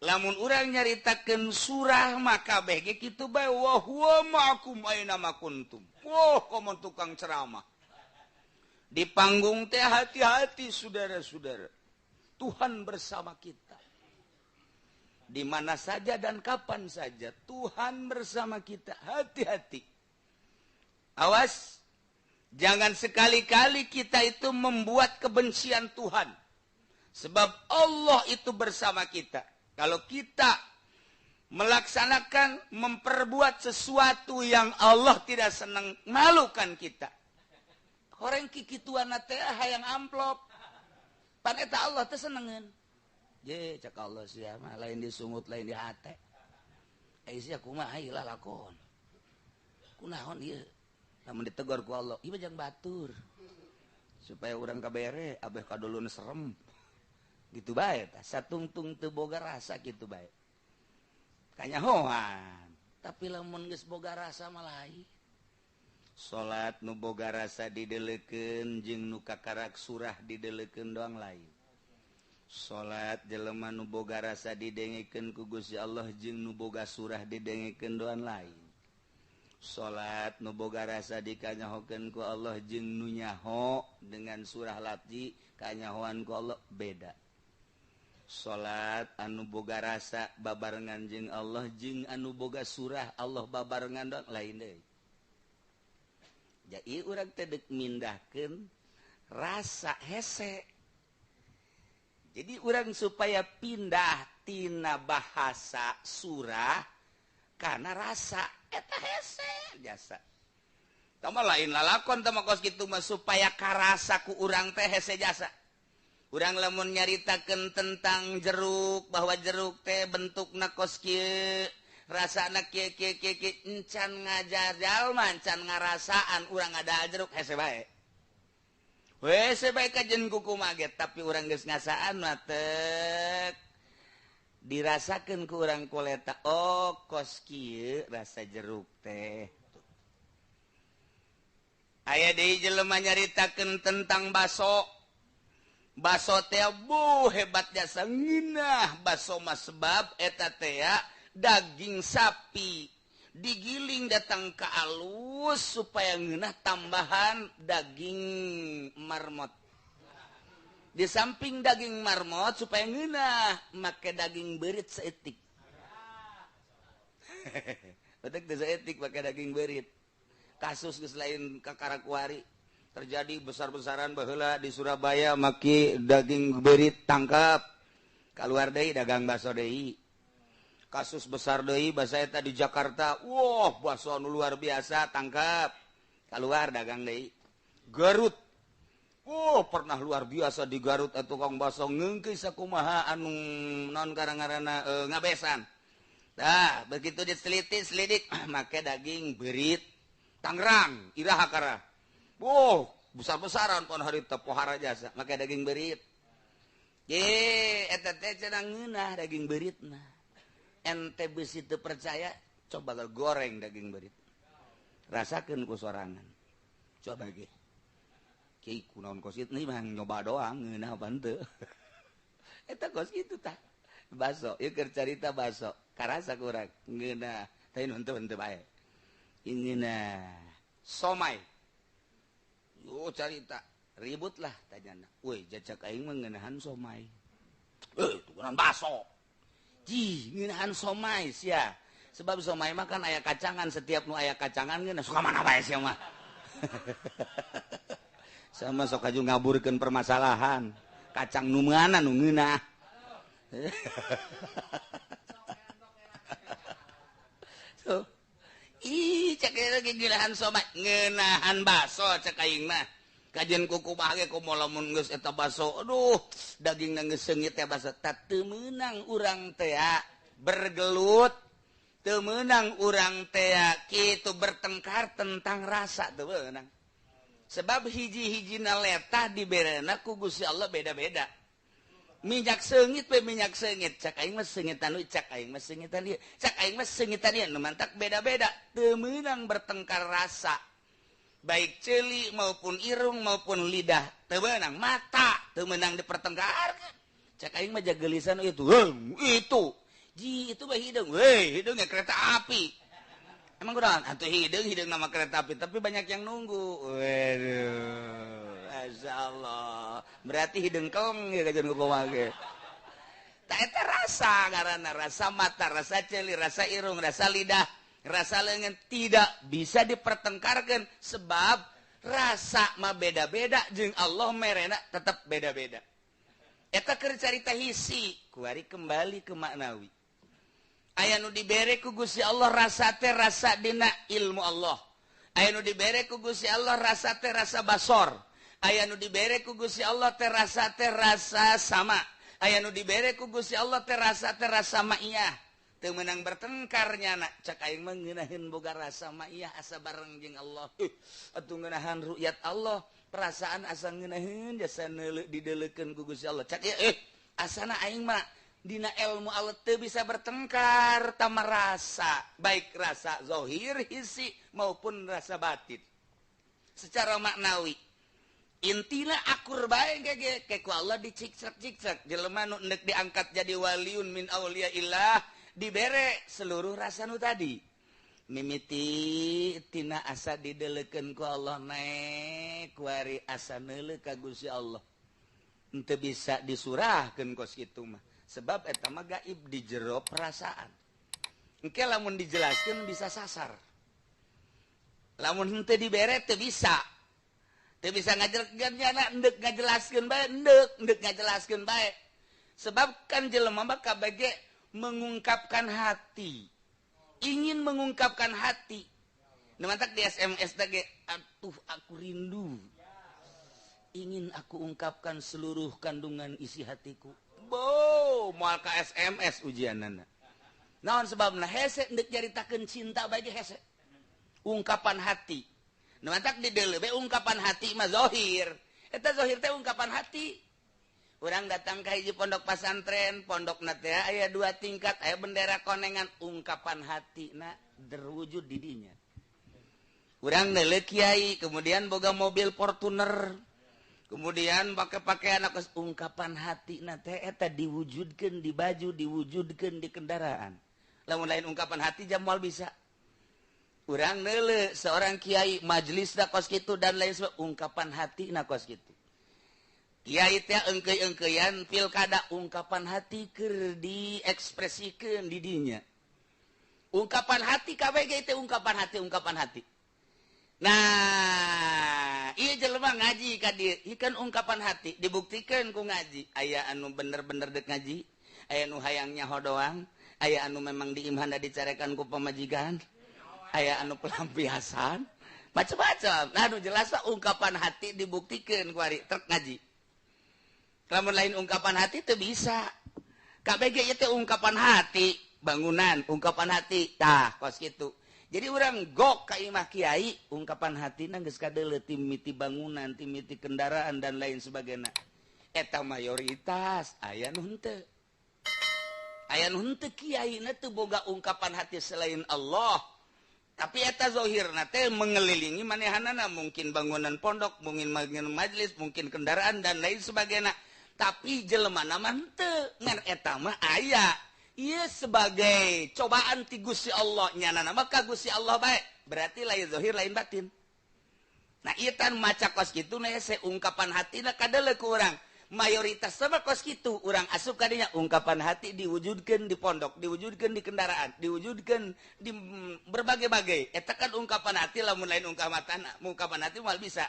Lamun urang nyaritakeun surah maka kabeh ge kitu bae wa huwa ma'akum aina ma kuntum. Wah, komo tukang ceramah. Di panggung teh hati-hati saudara-saudara. Tuhan bersama kita. Di mana saja dan kapan saja Tuhan bersama kita. Hati-hati. Awas, jangan sekali-kali kita itu membuat kebencian Tuhan. Sebab Allah itu bersama kita. Kalau kita melaksanakan, memperbuat sesuatu yang Allah tidak senang, malukan kita. Orang kikituan teh hayang amplop. Pan eta Allah teh senengeun. Je cak Allah sia mah lain disungut lain di hate. Eh sia kumaha ieu lah lakon. Kunaon ieu? Lamun ditegur ku Allah, ieu mah jang batur. Supaya urang kabere abeh kadulun serem. Gitu bae tah, satungtung teu boga rasa kitu bae. Kanyahoan. Tapi lamun geus boga rasa mah lain. Salat nu boga rasa didelekeun jeung nu kakarak surah didelekeun doang lain. Salat jelema nu boga rasa didengekeun ku Gusti Allah jeung nu boga surah didengekeun doang lain. Salat nu boga rasa dikanyahokeun ku Allah jeung nu nyaho dengan surah lafzi kanyahoan ku Allah beda. Salat anu boga rasa babarengan jeung Allah jeung anu boga surah Allah babarengan doang lain deui. Jadi urang teh deuk mindahkeun rasa hese. Jadi urang supaya pindah tina bahasa surah karena rasa eta hese jasa. Tama lain lalakon tama kos kitu mah supaya karasa ku urang teh hese jasa. Urang lamun nyaritakeun tentang jeruk bahwa jeruk teh bentukna kos kieu, rasana kieu kieu kieu kieu encan ngajar jalma encan ngarasaan urang ada jeruk hese bae. Hese bae kajen kukumaha ge tapi urang geus ngasaan mah tek dirasakeun ku urang koleta oh kos kieu rasa jeruk teh. Aya deui jelema nyaritakeun tentang baso. Baso teh bu hebat jasa ngeunah baso mah sebab eta teh daging sapi digiling datang ke alus supaya ngeunah tambahan daging marmot. Di samping daging marmot supaya ngeunah make daging beurit saeutik. Betek teh saeutik make daging beurit. Kasus geus lain kakarakuari terjadi besar-besaran baheula di Surabaya make daging beurit tangkap. Kaluar deui dagang baso deui. Kasus besar deui basa eta di Jakarta, wah baso nu luar biasa tangkap, keluar dagang deui. Garut, wah pernah luar biasa di Garut atuh tukang baso ngeungkeun sakumaha anu non karang-karana ngabesan. Dah begitu diteliti selidik make daging beurit Tangerang iraha karah. Wah besar-besaran pon harita pohara jasa make daging beurit. Ye eta teh cenah ngeunah daging beuritna. Ente besi teu percaya coba goreng daging beurit rasakeun ku sorangan coba ge Kiai kunaon kos kitu nih mah nyoba doang ngeunah apa henteu. Eta kos kitu tah. Baso, ieu keur carita baso. Karasa kurang ngeunah, tapi nu henteu henteu bae. Ngeunah. Somai. Oh carita, ribut lah tanyana. Woi, jajak aing mah ngeunahan somai. Tukuran baso. Jih, ngeunahan somai sia. Sebab somai mah kan aya kacangan, setiap nu aya kacangan ngeunah suka mana bae sia mah. Sama sok aju ngaburkeun permasalahan. Kacang nu meunana nu ngeunah. So, ih cek lagi ngeunahan somai, ngeunahan baso cek aing mah. Kajian kuku bahagia komo lamun geus eta baso, aduh dagingna geus seungit teh baso. Tak teu meunang urang teh bergelut, teu meunang urang teh kitu bertengkar tentang rasa teu meunang. Sebab hiji-hijina letah diberena ku Gusti Allah beda-beda. Minyak seungit we minyak seungit, cak aing mah seungitan we, cak aing mah seungitan ieu, cak aing mah seungitan ieu, nu mantak beda-beda, teu meunang bertengkar rasa. Baik ceuli maupun irung maupun lidah teu meunang, mata teu meunang dipertengkarkeun. Cak aing mah jagelisan itu, itu. Ji itu mah hideung, weh hideungnya kereta api. Emang kurang atuh hideung, hideung nama kereta api, tapi banyak yang nunggu. Waduh, masyaallah. Berarti hideung keleng ya kajian kumaha ge. Tah eta rasa ngaranna, rasa mata, rasa ceuli, rasa irung, rasa lidah, rasa lengan tidak bisa dipertengkarkan sebab rasa mah beda-beda jeung Allah merena tetap beda-beda. Eta keur carita hisi, kuari kembali ke maknawi. Aya nu dibere ku Gusti Allah rasa teh rasa dina ilmu Allah. Aya nu dibere ku Gusti Allah rasa teh rasa basor. Aya nu dibere ku Gusti Allah teh rasa sama. Aya nu dibere ku Gusti Allah teh rasa ma'iyah. Teu meunang bertengkar nyana, cak aing mah ngeunaheun boga rasa ma'iyah asa bareng jeung Allah. Atuh ngeunahan ru'yat Allah, perasaan asa ngeunaheun jasa neuleuh dideleukeun ku Gusti Allah. Cak ieu asana aing mah dina ilmu Allah teu bisa bertengkar tama rasa, baik rasa zahir hisi maupun rasa batin. Secara maknawi intina akur bae ge ke ku Allah dicikcek-cikcek jelema nu endek diangkat jadi waliun min auliyaillah dibere seluruh rasa nu tadi. Mimiti tina asa dideleukeun ku Allah naek kuari asa neuleuh ka Gusti Allah. Henteu bisa disurahkeun kos kitu mah. Sebab eta mah gaib di jero perasaan. Engke lamun dijelaskeun bisa sasar. Lamun henteu dibere teu bisa. Teu bisa ngajelaskeun nyana endek ngajelaskeun bae, endek ngajelaskeun bae. Sebab kan jelema mah kabeh mengungkapkan hati, ingin mengungkapkan hati. Nu mantak di SMS teh ge, atuh aku rindu, ingin aku ungkapkan seluruh kandungan isi hatiku. Bo, moal ka SMS ujianana. Naon sebabna hese endek nyaritakeun cinta bae ge hese. Ungkapan hati. Nu mantak di deuleu be ungkapan hati mah zahir. Eta zahir teh ungkapan hati. Urang datang ka hiji pondok pasantren, pondokna teh aya 2 tingkat, aya bendera konengan, ungkapan hatina terwujud di dinya. Urang neuleuh kiai, kemudian boga mobil Fortuner, kemudian pakai pakaian ungkapan hatina teh eta diwujudkeun di baju, diwujudkeun di kendaraan. Lamun lain ungkapan hati jam moal bisa. Urang neuleuh seorang kiai majelisna kos kitu dan lain sebagainya, ungkapan hatina kos kitu. Kiai teh engkeuy-engkeuyan pilkada, ungkapan hati keur diekspresikeun di dinya. Ungkapan hati kabeh ge teh ungkapan hati, ungkapan hati. Nah, ieu jelema ngaji ka dieu, ieu kan ungkapan hati dibuktikeun ku ngaji. Aya anu bener-bener dek ngaji, aya anu hayang nyaho doang, aya anu memang diimhana dicarekan ku pamajikan, aya anu pelampiasan, macam-macam. Nah, anu jelas ungkapan hati dibuktikeun ku ari trek ngaji. Lamun lain ungkapan hati teu bisa. KBG ieu teh ungkapan hati, bangunan ungkapan hati, tah kos kitu. Jadi urang gok ka imah kiai, ungkapan hatina geus kadeuleu ti mimiti bangunan, ti mimiti kendaraan dan lain sebagainya. Eta mayoritas aya nu henteu. Aya nu henteu kiai na teu boga ungkapan hati selain Allah. Tapi eta zohirna teh mengelilingi manehanana, mungkin bangunan pondok, mungkin bangunan majelis, mungkin kendaraan dan lain sebagainya. Tapi jelema mah henteu, ngan eta mah aya. Ieu sebagai cobaan ti Gusti Allah, nyanana mah ka Gusti Allah bae. Berarti lain zohir lain batin. Nah, ieu tan maca kos kitu na hese ungkapan hatina kadele ku urang. Mayoritas sama kos kitu urang asup kadinya ungkapan hati diwujudkan di pondok, diwujudkan di kendaraan, diwujudkan di berbagai-bagai. Eta kan ungkapan hati, lamun lain ungkapan hati moal bisa.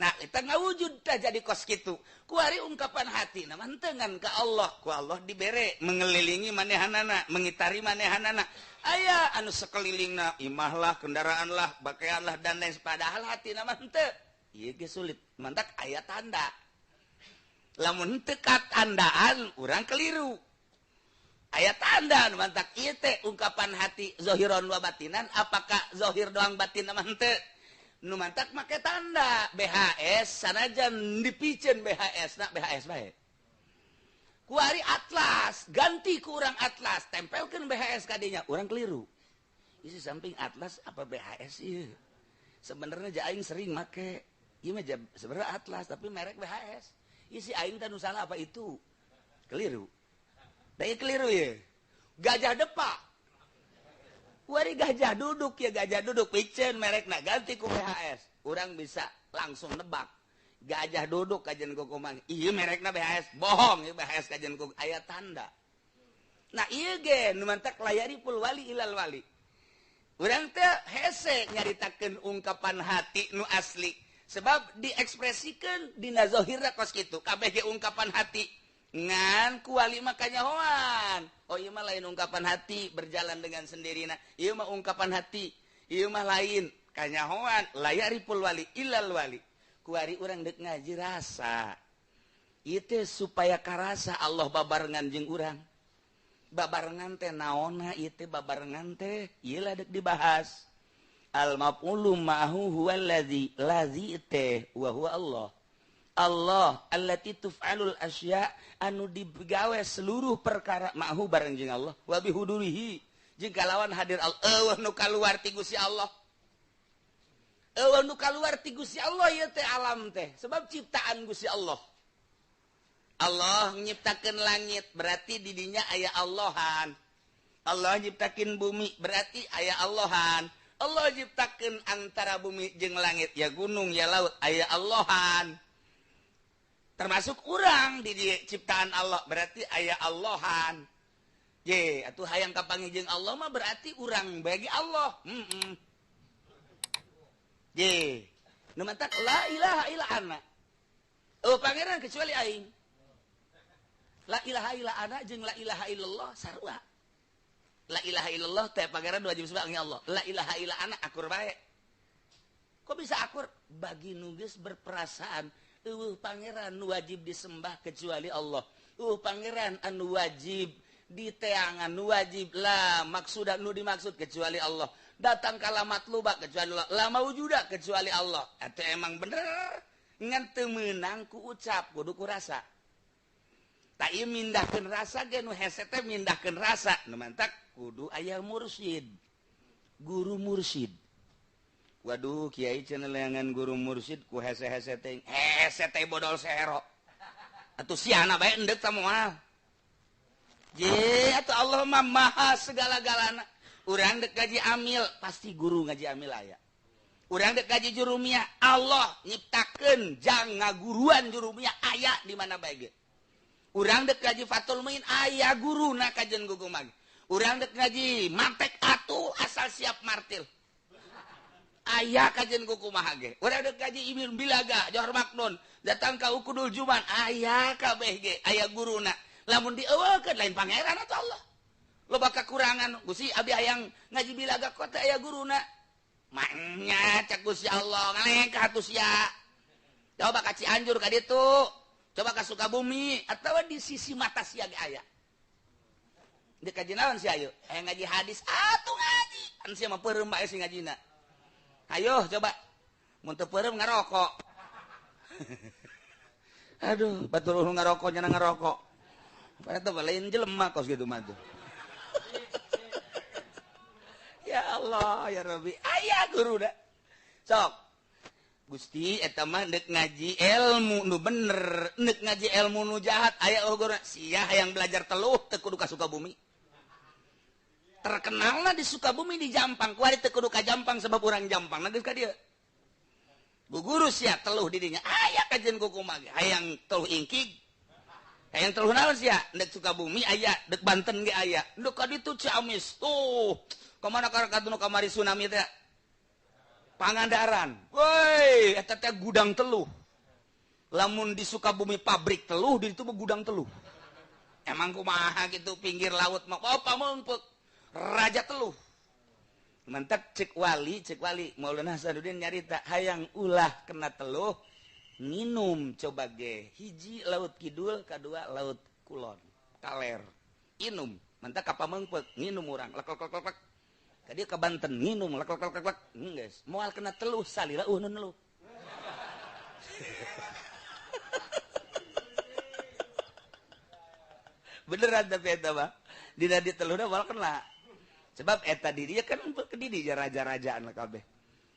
Nah, eta ngawujud tah jadi kos kitu. Kuari ungkapan hati na mah henteu ngan ka Allah, ku Allah dibere mengelilingi manehanana, mengitari manehanana. Aya anu sekelilingna imah lah, kendaraan lah, pakaian lah dan lain, padahal hati na mah henteu. Ieu ge sulit, mantak aya tanda. Lamun henteu katandaan urang keliru. Aya tanda mantak ieu teh ungkapan hati zohiron wa batinan, apakah zohir doang batin mah henteu? Nu mantak make tanda BHS sanajan dipiceun BHS na BHS bae. Kuari atlas, ganti ku urang atlas, tempelkeun BHS kadinya, urang keliru. Isi samping atlas apa BHS ieu? Sebenarnya ja aing sering make. Ieu mah sebenarnya atlas tapi merek BHS. Isi aing teh nu salah apa itu? Keliru. Da keliru ye. Gajah depak. Wari gajah duduk ya, gajah duduk piceun merekna ganti ku BHS. Urang bisa langsung nebak. Gajah duduk kajian ku kumang. Ieu merekna BHS. Bohong ieu BHS kajian ku aya tanda. Nah ieu ge nu mantak layari pul wali ilal wali. Urang teh hese nyaritakeun ungkapan hati nu asli. Sebab diekspresikan dina zahirna kos kitu kabeh ge ungkapan hati ngan ku wali mah kanyahoan. Oh ieu mah lain ungkapan hati berjalan dengan sendirina, ieu mah ungkapan hati, ieu mah lain kanyahoan. Layaripul wali ilal wali. Kuari urang deuk ngaji rasa ieu teh supaya karasa Allah babarengan jeung urang. Babarengan teh naonna ieu teh, babarengan teh ieu lah deuk dibahas. Al maf'ulu ma'hu huwa allazi, lazi teh wa huwa Allah. Allah allati tuf'alul asya, anu digawe seluruh perkara ma'hu bareng jeung Allah, wa bihudurihi jeung kalawan hadir Allah. Eueuh nu kaluar ti Gusti Allah. Eueuh nu kaluar ti Gusti Allah ieu teh alam teh, sebab ciptaan Gusti Allah. Allah nyiptakeun langit berarti di dinya aya Allahan. Allah nyiptakeun bumi berarti aya Allahan. Allah nyiptakeun antara bumi jeung langit, ya gunung ya laut, aya Allahan. Termasuk urang di ciptaan Allah berarti aya Allahan. Ye, atuh hayang kapanggih jeung Allah mah berarti urang bagi Allah. Ye, nu mantak la ilaha illa ana. Oh pangeran kecuali aing. La ilaha illa ana jeung la ilaha illallah sarua. La ilaha illallah teh pangeran wajib sebab Allah. La ilaha illa ana akur bae. Kok bisa akur? Bagi nu geus berperasaan eueuh pangeran nu wajib disembah kecuali Allah. Eueuh pangeran anu wajib diteangan, nu wajib la maksuda nu dimaksud kecuali Allah. Datang kala matluba kecuali Allah, la maujuda kecuali Allah. Atuh emang bener ngan teu meunang ku ucap kudu ku rasa. Tak ieu mindahkeun rasa ge nu hese teh mindahkeun rasa. Nu mantak kudu aya mursyid. Guru mursyid. Waduh kiai cenah leangan guru mursyid ku hese-hese teh. Hese teh bodol sehero. Atuh siana bae endek ta moal. Je atuh Allah mah maha segala-galana. Urang dek ngaji amil pasti guru ngaji amil aya. Urang dek ngaji jurumiyah Allah nyiptakeun jang ngaguruan jurumiyah aya di mana bae ge. Urang dek ngaji Fathul Muin aya guruna kajen gugumag. Urang dek ngaji mantek atuh asal siap martil. Aya kajen kumaha ge. Urang dek ngaji Ibnu Bilaga Johor Maknun datang ka Ukudul Juman aya kabeh ge aya guruna. Lamun dieuweukeun lain pangeran atuh Allah. Loba kakurangan Gusti abi hayang ngaji Bilaga kok teh aya guruna. Maknya cek Gusti Allah ngalengkah atuh sia. Coba ka Cianjur ka ditu. Coba ka Sukabumi atawa di sisi mata sia ge aya. Dek kaji naon sia ayo? Aya ngaji hadis atuh ngaji. An sia mah peureum bae si ngajina. Ayo coba. Mun teu peureum ngarokok. Aduh, batur ngarokok nya ngarokok. Padahal teh lain jelema kos kitu mah tuh. Ya Ya Allah ya Rabbi, aya guru da. Sok Gusti eta mah deuk ngaji ilmu nu bener, deuk ngaji ilmu nu jahat aya guru. Sia hayang belajar teluh teu kudu ka Sukabumi. Terkenalna di Sukabumi di Jampang, kuari teu kudu ka Jampang sebab urang Jampang geus ka dieu. Bu guru sia teluh di dinya aya kajian kumaha ge hayang teluh ingkig. Hayang teluh naon sia? Deuk Sukabumi aya, deuk Banten ge aya. Deuk ka ditu Ciamis. Tuh, kamana ka nu kamari tsunami teh? Pangandaran. Woi, eta teh gudang teluh. Lamun di Sukabumi pabrik teluh, di ditu mah gudang teluh. Emang kumaha gitu pinggir laut mah oh pameungpeuk. Raja teluh. Mantap cek wali Maulana Hasanuddin nyarita hayang ulah kena teluh minum coba ge hiji laut kidul kadua laut kulon kaler inum mantap ka pameungpeuk nginum urang lek lek lek lek ka dieu ka Banten nginum lek lek lek lek geus moal kena teluh salila eueuh nu neluh. Beneran tapi eta mah dina diteluhna moal kena. Sebab eta dirinya kan ke diri raja-rajaan kabeh.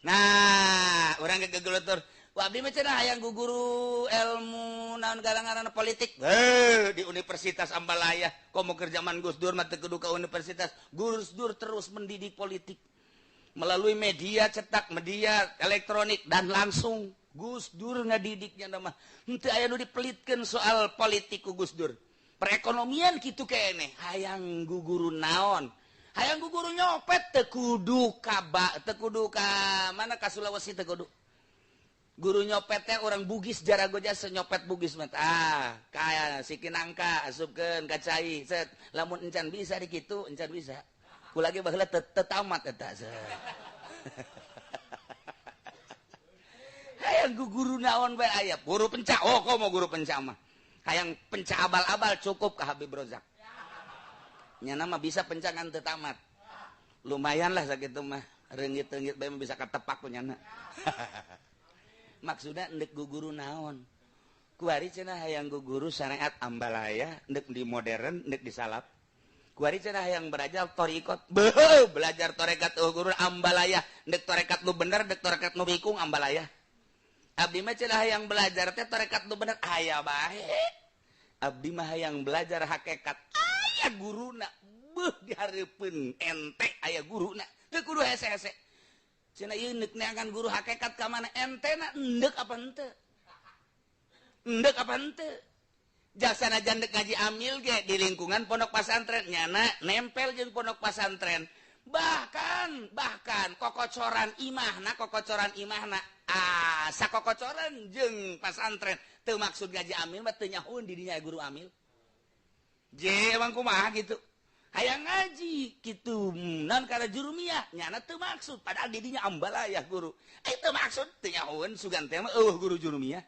Nah, urang gegelutur. Wah, abdi mah cenah hayang guguru ilmu naon garangan politik. Heuh, di Universitas Ambalaya. Komo keur zaman Gus Dur mah teu kudu ka universitas. Gus Dur terus mendidik politik melalui media cetak, media elektronik dan langsung. Gus Dur ngadidiknya mah. Henteu aya nu dipelitkeun soal politik ku Gus Dur. Perekonomian kitu keneh, hayang guguru naon? Hayang guru nyopet teu kudu ka teu kudu ka mana ka Sulawesi teu kudu. Guru nyopet teh urang Bugis jarago jasa nyopet Bugis mah. Ah, kaya sikinangka asupkeun ka cai set lamun encan bisa di kitu encan bisa. Ku lagi baheula teu tamat eta. Hayang guru naon bae aya guru pencak. Oh, komo guru pencak mah. Hayang pencak abal-abal cukup ka Habib Rozak. Nyana mah bisa pencangan teu tamat. Lumayan lah sakitu mah. Reungit-reungit bae mah bisa katepak ku nyana. Maksudna endek guguru naon? Kuari cenah hayang guguru syariat Ambalaya, endek di modern, endek di salaf. Kuari cenah hayang belajar thariqat. Beuh, belajar tarekat guru Ambalaya, endek tarekat nu bener, endek tarekat nu bikung Ambalaya. Abdi mah cenah hayang belajar teh tarekat nu bener aya bae. Abdi mah hayang belajar hakikat. Aya guruna beuh dihareupeun ente aya guruna teu kudu hese-hese cenah ieu neuk neangan guru hakikat ka mana ente na endek apa henteu endek apa henteu jasana jandek ngaji amil ge di lingkungan pondok pasantren nyana nempel jeung pondok pasantren bahkan kokocoran imahna ah sakokocoran jeung pasantren teu maksud ngaji amil mah teu nyahoeun di dinya guru amil. Je emang kumaha gitu. Hayang ngaji kitu non kana jurumiyah nyana teu maksud padahal didinya Ambalayah guru. Eh teu maksud teu nyahoeun sugan teh mah eueuh guru jurumiyah.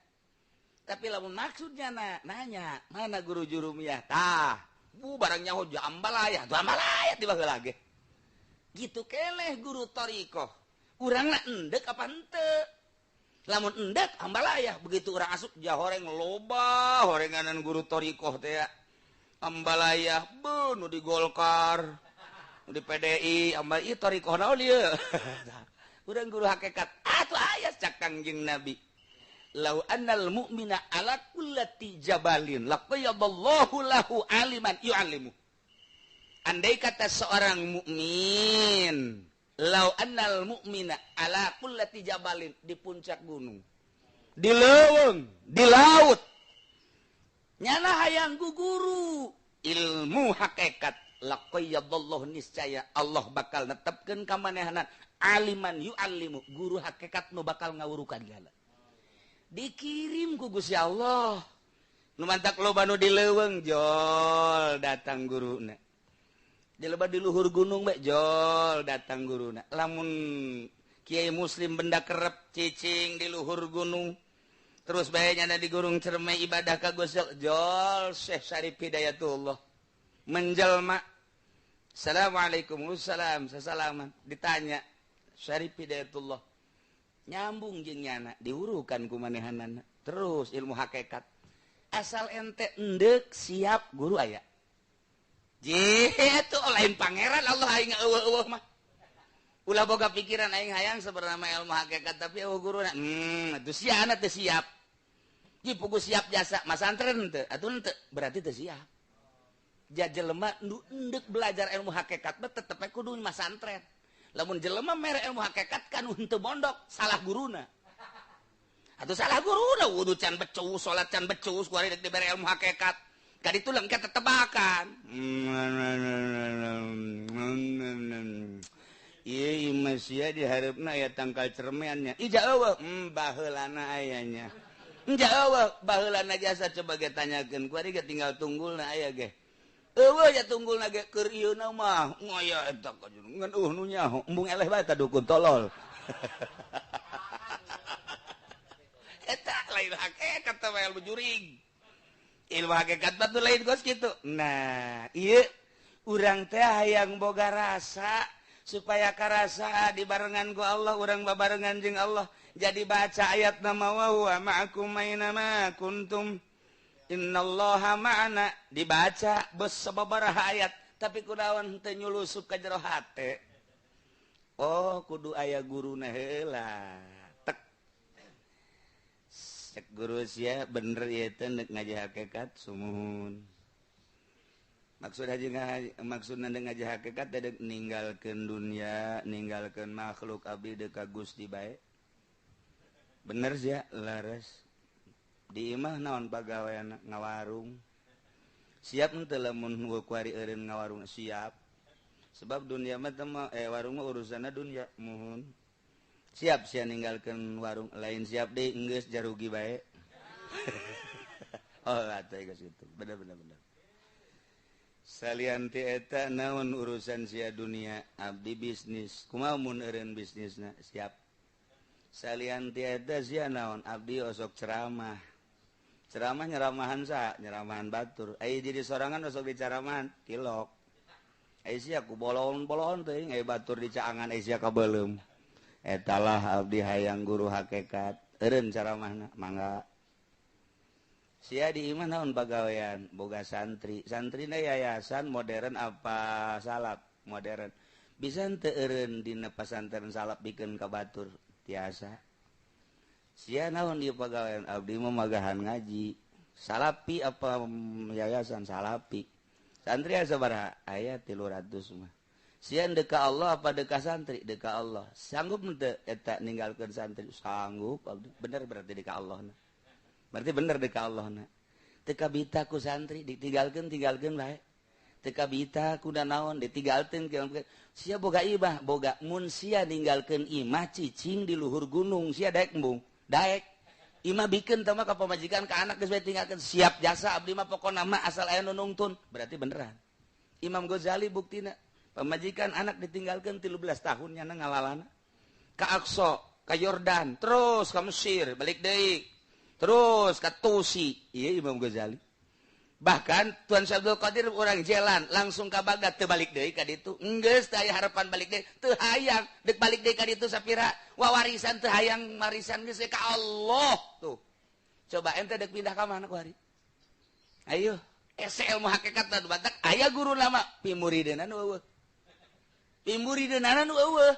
Tapi lamun maksudnya nanya mana guru jurumiyah tah bu barang nyaho Ambalayah tuh Ambalayah tiba heula ge. Gitu keleh guru thariqah. Urangna endek apa henteu? Lamun endek Ambalayah begitu urang asup jahoreng loba horenganan guru thariqah teh. Ambalayah beuh nu di Golkar, nu di PDI, ambalaya thariqah naon ieu? Urang guru hakikat atuh aya cak Kangjeng Nabi. Lau annal mu'mina ala kullati jabalin laqayyadallahu lahu aliman yu'allimu. Andai kata seorang mukmin, lau annal mu'mina ala kullati jabalin di puncak gunung, di leuweung, di laut. Nyana hayang guguru ilmu hakikat laqayyadallahu niscaya Allah bakal netepkeun ka manehna aliman yu'allimu guru hakikat nu bakal ngawurukan gala. Dikirim ku Gusti Allah. Nu mantak loba nu di leuweung jol datang guruna. Di loba di luhur gunung bae jol datang guruna. Lamun Kiai Muslim benda kerep cicing di luhur gunung terus bae nyana di gurung cermai ibadah ka Gusti jol Syekh Syarif Hidayatullah menjelma. Assalamualaikum wassalam sasalaman ditanya Syarif Hidayatullah nyambung jeung nyana diurukan ku manehanana terus ilmu hakikat asal ente endek siap guru aya je atuh lain pangeran Allah aing eueuh-eueuh mah. Ulah boga pikiran aing hayang sebenarnya ilmu hakikat tapi eueuh guruna. Atuh sia teu siap. Ji pugu siap jasa masantren teu atuh henteu berarti teu siap. Ja jelema nu endek belajar ilmu hakikat mah tetep we kudu masantren. Lamun jelema mere ilmu hakikat kan henteu mondok salah guruna. Atuh salah guruna wudu can becus, salat can becus kuari dek dibere ilmu hakikat. Kaditu lengket tetebakan. Ieu imah sia diharepna aya tangkal cermeannya. Ija eueuh, baheulana ayanya. Ija eueuh, baheulana jasa coba ge tanyakeun kuari ge tinggal tunggulna aya ge. Eueuh ya tunggulna ge keur ieuna mah ngaya eta ngan eueuh nu nyaho embung eleh bae ta dukun tolol. Eta lain hakikat teh ilmu jurig. Ilmu hakikat mah lain kos kitu. Nah, ieu urang teh hayang boga rasa supaya karasa dibarengan ku Allah, urang babarengan jeung Allah. Jadi baca ayat nama wa huwa ma'akum aina ma kuntum innallaha ma'ana, dibaca bes sababaraha ayat tapi kunaon teu nyulusup ka jero hate. Oh, kudu aya guruna heula. Tek. Cek guru sia bener ieu teh neuk ngaji hakikat sumuhun. Maksud haji maksudna ngaji hakikat teh ninggalkeun dunia, ninggalkeun makhluk abdi deuk ka Gusti bae. Bener sia laras. Di imah naon pagawean ngawarung. Siap henteu lamun kuari eureun ngawarung siap. Sebab dunia mah teh warung mah urusanna dunia muhun. Siap sia ninggalkeun warung, lain siap deui enggeus jarugi bae. Oh, atuh geus kitu. Bener bener bener. Salian ti eta naon urusan sia dunia abdi bisnis kumaha mun eureun bisnisna siap. Salian ti eta sia naon abdi osok ceramah. Ceramah nyeramahan saha? Nyeramahan batur. Ai jadi sorangan osok dicaramahan tilok. Ai sia ku bolon-bolon teuing ai batur dicaangan ai sia kabeuleum. Eta lah abdi hayang guru hakikat eureun ceramahna mangga. Sia di imah naon pagawean boga santri. Santrina yayasan modern apa salap modern. Bisa henteu eureun dina pasantren salap bikeun ka batur tiasa. Sia naon ieu pagawean abdi mah magahan ngaji. Salapi apa yayasan salapi. Santri sabaraha? Aya 300 mah. Sia deuk ka Allah apa deuk ka santri? Deuk ka Allah. Sanggup henteu eta ninggalkeun santri? Sanggup abdi. Bener berarti deuk ka Allah na. Berarti bener dek ka Allah na. Teu kabita ku santri ditinggalkeun tinggalkeun bae. Teu kabita ku naon ditinggalkeun. Sia boga imah, boga mun sia ninggalkeun imah cicing di luhur gunung sia daek embung. Daek. Imah bikeun teh mah ka pamajikan ka anak geus bae tinggalkeun. Siap jasa abdi mah pokona mah asal aya nu nungtun. Berarti beneran. Imam Ghazali buktina pamajikan anak ditinggalkeun 13 tahun nyana ngalalana. Ka Aqsa, ka Yordan, terus ka Mesir, balik deui. Terus ka Tusi, iya Imam Ghazali. Bahkan Tuan Syekh Abdul Qadir orang jalan langsung ka Baghdad teu balik deui ka ditu. Enggeus teu aya harapan balik deui, teu hayang deuk balik deui ka ditu sapira wawarisan teu hayang warisan geus ka Allah tuh. Coba ente deuk pindah ka mana ku hari? Ayo, ese ilmu hakikat nu batak aya guru lama pimurideuna nu eueuh. Pimurideunana nu eueuh.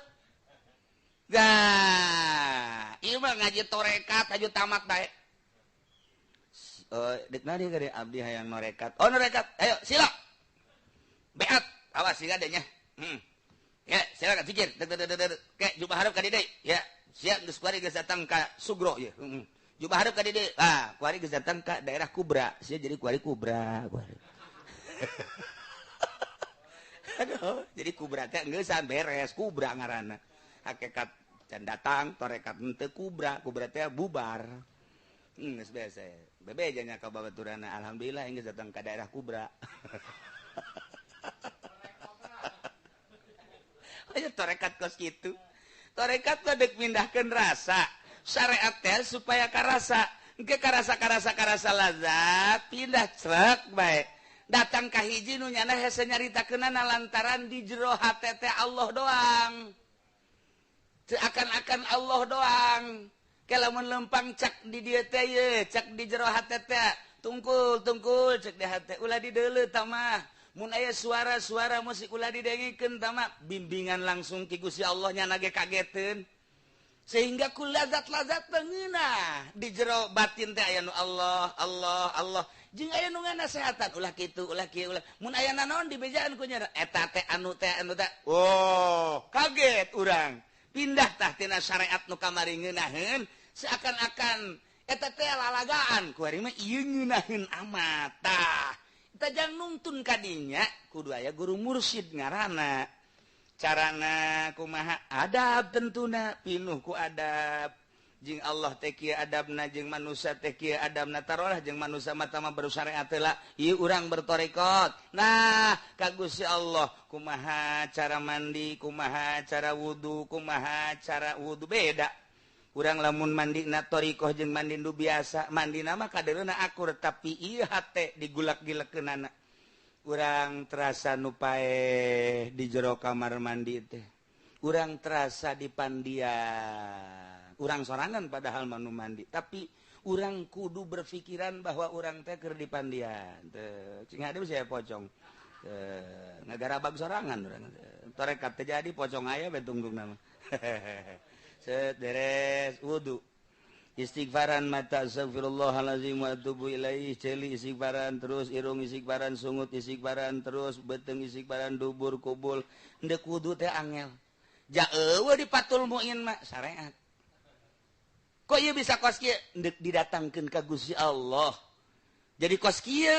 Gah, ieu mah ngaji torekat aju tamat bae. Dek nadi gede abdi hayang norekat. Oh norekat, ayo sila. Beat, awas sila deh nya. Ya, silakan zikir. Dek dek dek dek. Ke jubah hareup ka dieu. Ya, siap geus kuari geus datang ka Sugro ye. Jubah hareup ka dieu. Ah, kuari geus datang ka daerah Kubra. Sia jadi kuari Kubra, kuari. Aduh, jadi Kubra teh geusan beres, Kubra ngaranna. Hakikat can datang, torekat henteu Kubra, Kubra teh bubar. Geus biasa. Bebe nya ka babaturana alhamdulillah geus datang ka daerah Kubra. Ayo torekat kos kitu. Torekat mah deuk mindahkeun rasa. Syariat teh supaya karasa. Engke karasa-karasa-karasa lazat pindah crek bae. Datang ka hiji nu nyana hese nyaritakeunana lantaran di jero hate teh Allah doang. Teu akan-akan Allah doang. Lamun lempang cak di dieu teh ye, cak di jero hate teh, tungkul tungkul cek di hate ulah dideuleu tah mah. Mun aya suara-suara musik ulah didengikeun, tama bimbingan langsung ti Gusti Allah nya ge kageteun, sehingga ku lazat-lazat pengeunah di jero batin teh aya nu Allah, Allah, Allah, jeung aya nu nganasehatan, ulah kitu, ulah kieu, ulah. Mun aya nanaon dibejaan ku nya eta teh, anu teh, anu teh. Oh, kaget urang, pindah tah tina syariat nu kamari ngeunaheun seakan-akan eta teh lalagaan, kuari mah ieu ngeunaheun amat. Tah, eta jang nungtun kadinya kudu aya guru mursyid ngaranna. Carana kumaha? Adab tentuna, pinuh ku adab jeung Allah teh kieu adabna, jeung manusia teh kieu adabna. Tarolah jeung manusia mah tama baru syariat heula, ieu urang bertorekot. Nah, ka Gusti Allah kumaha cara mandi, kumaha cara wudu, kumaha cara wudu beda. Urang lamun mandi na torikoh jeung mandi nu biasa, mandi nama kadereuna akur, tapi ieu hate digulak-gilekeunana. Urang terasa nu paeh di jero kamar mandi teh, urang terasa di pandian urang sorangan, padahal mah nu mandi, tapi urang kudu berpikiran bahwa urang teh keur di pandian teh. Cing hade saya pocong teh ngagarabag sorangan urang torekat teh, jadi pocong aya we tungtung nama. Set, beres wudu, istighfaran mata, astagfirullahalazim wa atubu ilaih. Ceuli istighfaran terus, irung istighfaran, sungut istighfaran terus, beuteung istighfaran, dubur kubul. Ndek wudu teh angel ja eueuh di Fathul Muin mah syariat. Kok ieu bisa kos kieu? Ndek didatangkeun ka Gusti Allah jadi kos kieu.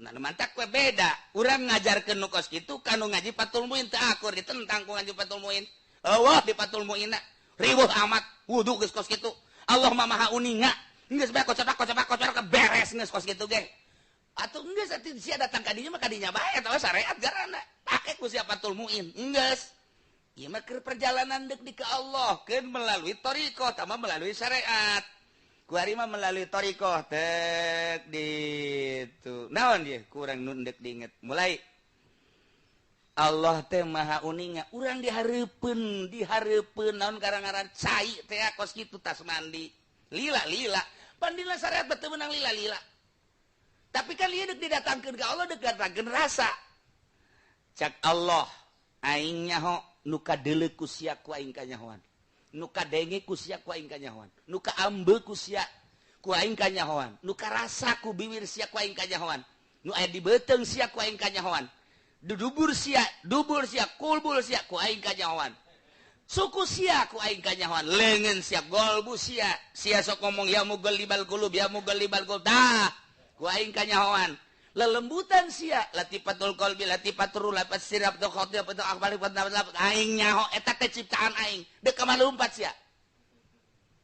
Nah, mantak we beda urang ngajarkeun nu kos kitu kanu ngaji Fathul Muin teu akur, ditentang ku ngaji Fathul Muin. Eueuh di Fathul Muin riweuh amat wudu geus kos kitu. Allah mah maha uninga, geus bae kocopak kocopak kocopak beres, geus kos kitu ge atuh. Geus atuh sia datang kadinya mah kadinya bae, atawa syariat garana pake ku sia Fathul Muin. Geus ieu mah keur perjalanan deuk di ke Allah keun melalui thariqah, tama melalui syariat. Ku ari mah melalui thariqah tek di itu naon ieu kurang nu deuk diinget. Mulai Allah teh maha uninga, urang dihareupeun, dihareupeun naon karang-ngaran cai teh kos kitu, tas mandi lila lila. Pandina syariat betul menang lila lila, tapi kan ieu deuk didatangkeun ka Allah, deuk datangkeun rasa. Cak Allah, aing nyaho nu kadeuleu ku sia ku aing kanyahoan, nu kadenge ku sia ku aing kanyahoan, nu kaambe ku sia ku aing kanyahoan, nu karasa ku bibir sia ku aing kanyahoan, nu aya di beuteung sia ku aing kanyahoan, dubur sia, dubur sia, kulbul sia ku aing kanyahoan, suku sia ku aing kanyahoan, leungeun sia, golbu sia. Sia sok ngomong ya mugallibal qulub, ya mugallibal qulub, dah ku aing kanyahoan. Lelembutan sia, latifatul qalbi, latifatul ruh, lafat sirap tu khatib tu akbal, aing nyaho eta teh ciptaan aing. Deuk ka lumpat sia,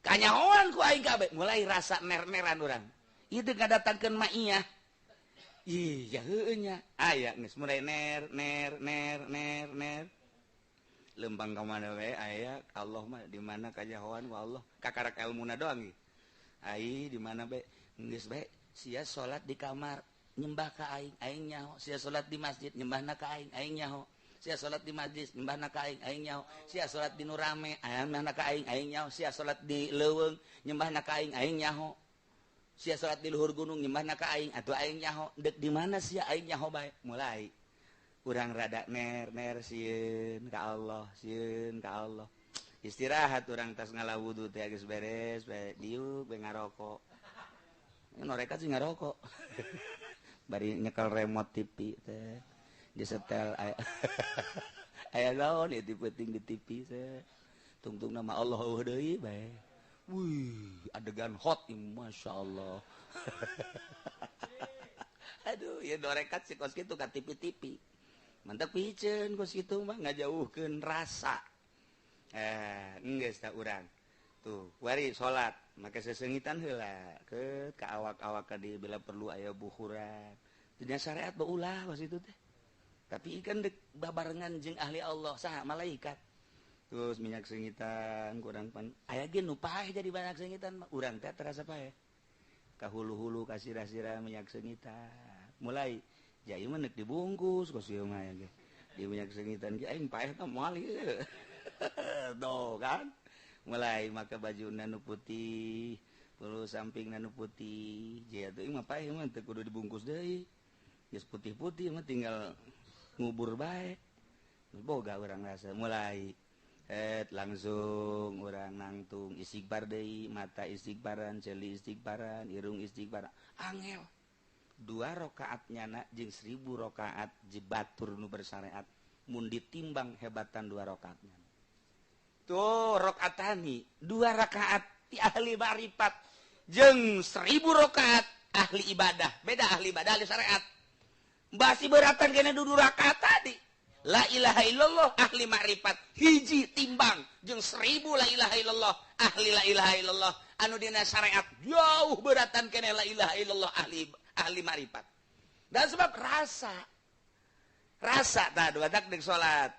kanyahoan ku aing kabeh. Mulai rasa ner-neran urang ieu deuk ngadatangkeun maiyah. Iya, heueuh nya aya geus mulai ner ner ner ner ner lempang ka mana we aya. Allah mah di mana kanyahoan wa Allah, kakarak ilmuna doang ieu. Ai di mana bae geus bae. Sia salat di kamar nyembah ka aing, aing nyaho. Sia salat di masjid nyembahna ka aing, aing nyaho. Sia salat di majlis nyembahna ka aing, aing nyaho. Sia salat di nu rame nyembahna ka aing, aing nyaho. Sia salat di leuweung nyembahna ka aing, aing nyaho. Sia salat di luhur gunung nyembahna ka aing atuh, aing nyaho. Deuk di mana sia, aing nyaho bae. Mulai urang rada ner ner, sieun ka Allah, sieun ka Allah. Istirahat urang, tas ngala wudu teh geus beres bae, diuk bae ngarokok. Norekat sih ngarokok bari nyekel remote TV teh, disetel aya aya naon ieu penting di TV teh, tungtung nama Allah eueuh deui bae. Wih, adegan hot, masya Allah. Aduh, ya dorekat sih kos kitu ka TV-TV. Mantap piceun kos kitu mah ngajauhkeun rasa. Eh, geus tak urang. Tuh, wari salat make sesengitan heula ke ka awak-awak di, bila perlu aya buhuran. Dunia syariat beulah kos itu teh. Tapi ikan dek babarengan jeung ahli Allah saha? Malaikat. Terus minyak sengitan kurang pan aya ge nu paeh, jadi banyak sengitan mah urang teh terasa paeh. Ka hulu-hulu, ka sirah-sirah minyak sengitan. Mulai jai mah neuk dibungkus kos ieu mah ge. Di minyak sengitan ge aing paeh tah moal ieu. Tuh kan. Mulai maka baju nu putih, perlu samping nu putih. Jaya tuh mah paeh mah teu kudu dibungkus deui. Geus putih-putih mah tinggal ngubur bae. Boga urang rasa mulai langsung urang nangtung istighfar deui, mata istighfaran, ceuli istighfaran, irung istighfar. Angel. 2 rakaat nyana jeung 1000 rakaat jebatur nu bersyariat mun ditimbang hebatan 2 rakaatnya. Tuh rakaatani 2 rakaat ti ahli ma'rifat jeung 1000 rakaat ahli ibadah. Beda ahli ibadah ahli syariat. Basi beratan kena 2 rakaat tadi. La ilaha illallah ahli ma'rifat hiji timbang jeung 1000 la ilaha illallah ahli la ilaha illallah anu dina syariat jauh beratan kena la ilaha illallah ahli ma'rifat. Dan sebab rasa tah dua tak dek salat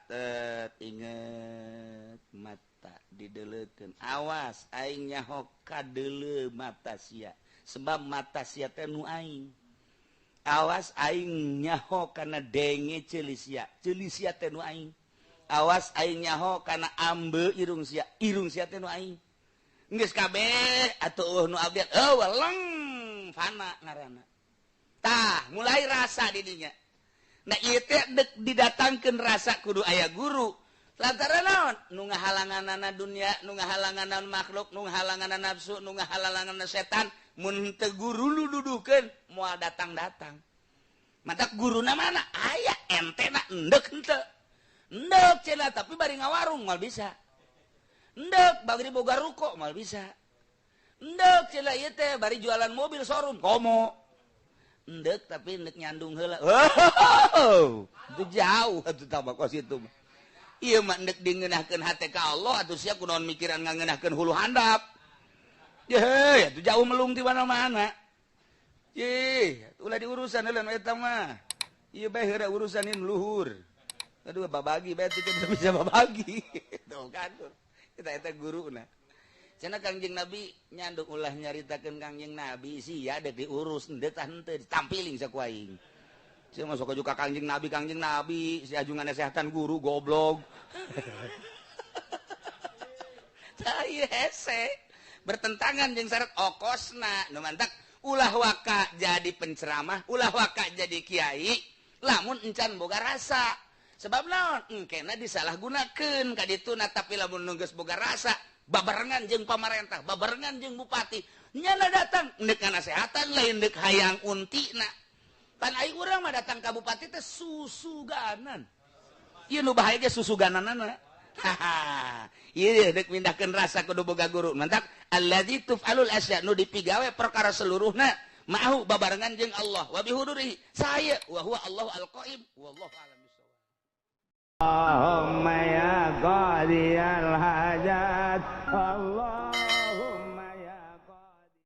inget mata dideulekeun awas aing nyaho kadeuleu mata sia sebab mata sia teh nu aing. Awas aing nyaho kana denge ceuli sia teh nu aing. Awas aing nyaho kana ambe irung sia teh nu aing. Geus kabeh atuh nu abdi eueuh leng fana ngaranna. Tah mulai rasa di dinya. Nah ieu teh deuk didatangkeun rasa kudu aya guru. Lantaran naon? Nu ngahalanganana dunia, nu ngahalanganana makhluk, nu ngahalanganana nafsu, nu ngahalanganana setan. Mun teu guru nu dudukeun moal datang-datang. Matak guruna mana? Aya entena endek henteu. Endek cenah tapi bari ngawarung moal bisa. Endek bari boga ruko moal bisa. Endek cenah ieu teh bari jualan mobil showroom komo. Endek tapi endek nyandung heula. Oh, itu jauh atuh tambah kos itu. Ieu mah endek dingeunahkeun hate ka Allah atuh sia kunaon mikiran ngangeunahkeun hulu handap. Ye, itu jauh melung di mana-mana. Ye, ulah diurusan heula nu eta mah. Ieu bae heula urusan ieu luhur. Aduh babagi bae teu bisa babagi. Tuh kan. Kita eta guruna. Cenah Kangjeng Nabi nyandung ulah nyaritakeun Kangjeng Nabi sia dek diurus henteu tah henteu ditampiling saku aing. Sia masuk ka Kangjeng Nabi si ajungan nasehatan guru goblok. Tah ieu hese. Bertentangan jeung syarat okosna nu mantak ulah waka jadi penceramah ulah waka jadi kiai lamun encan boga rasa sebab naon engkena disalahgunakeun ka dituna tapi lamun nu geus boga rasa babarengan jeung pamarentah babarengan jeung bupati nyana datang deuk ngasehatan lain deuk hayang untina pan ai urang mah datang ka bupati teh susuganan ieu nu bahaya ge susugananana. Haha, ieu deuk mindahkeun rasa kudu boga guru. Mantak allazi tuf'alul asya nu dipigawe perkara seluruhna ma'ahu babarengan jeung Allah wa bihudurihi saya wa huwa Allahu al-qaim wallahu a'lam bissawab. Allahumma ya qadiyal hajat Allah.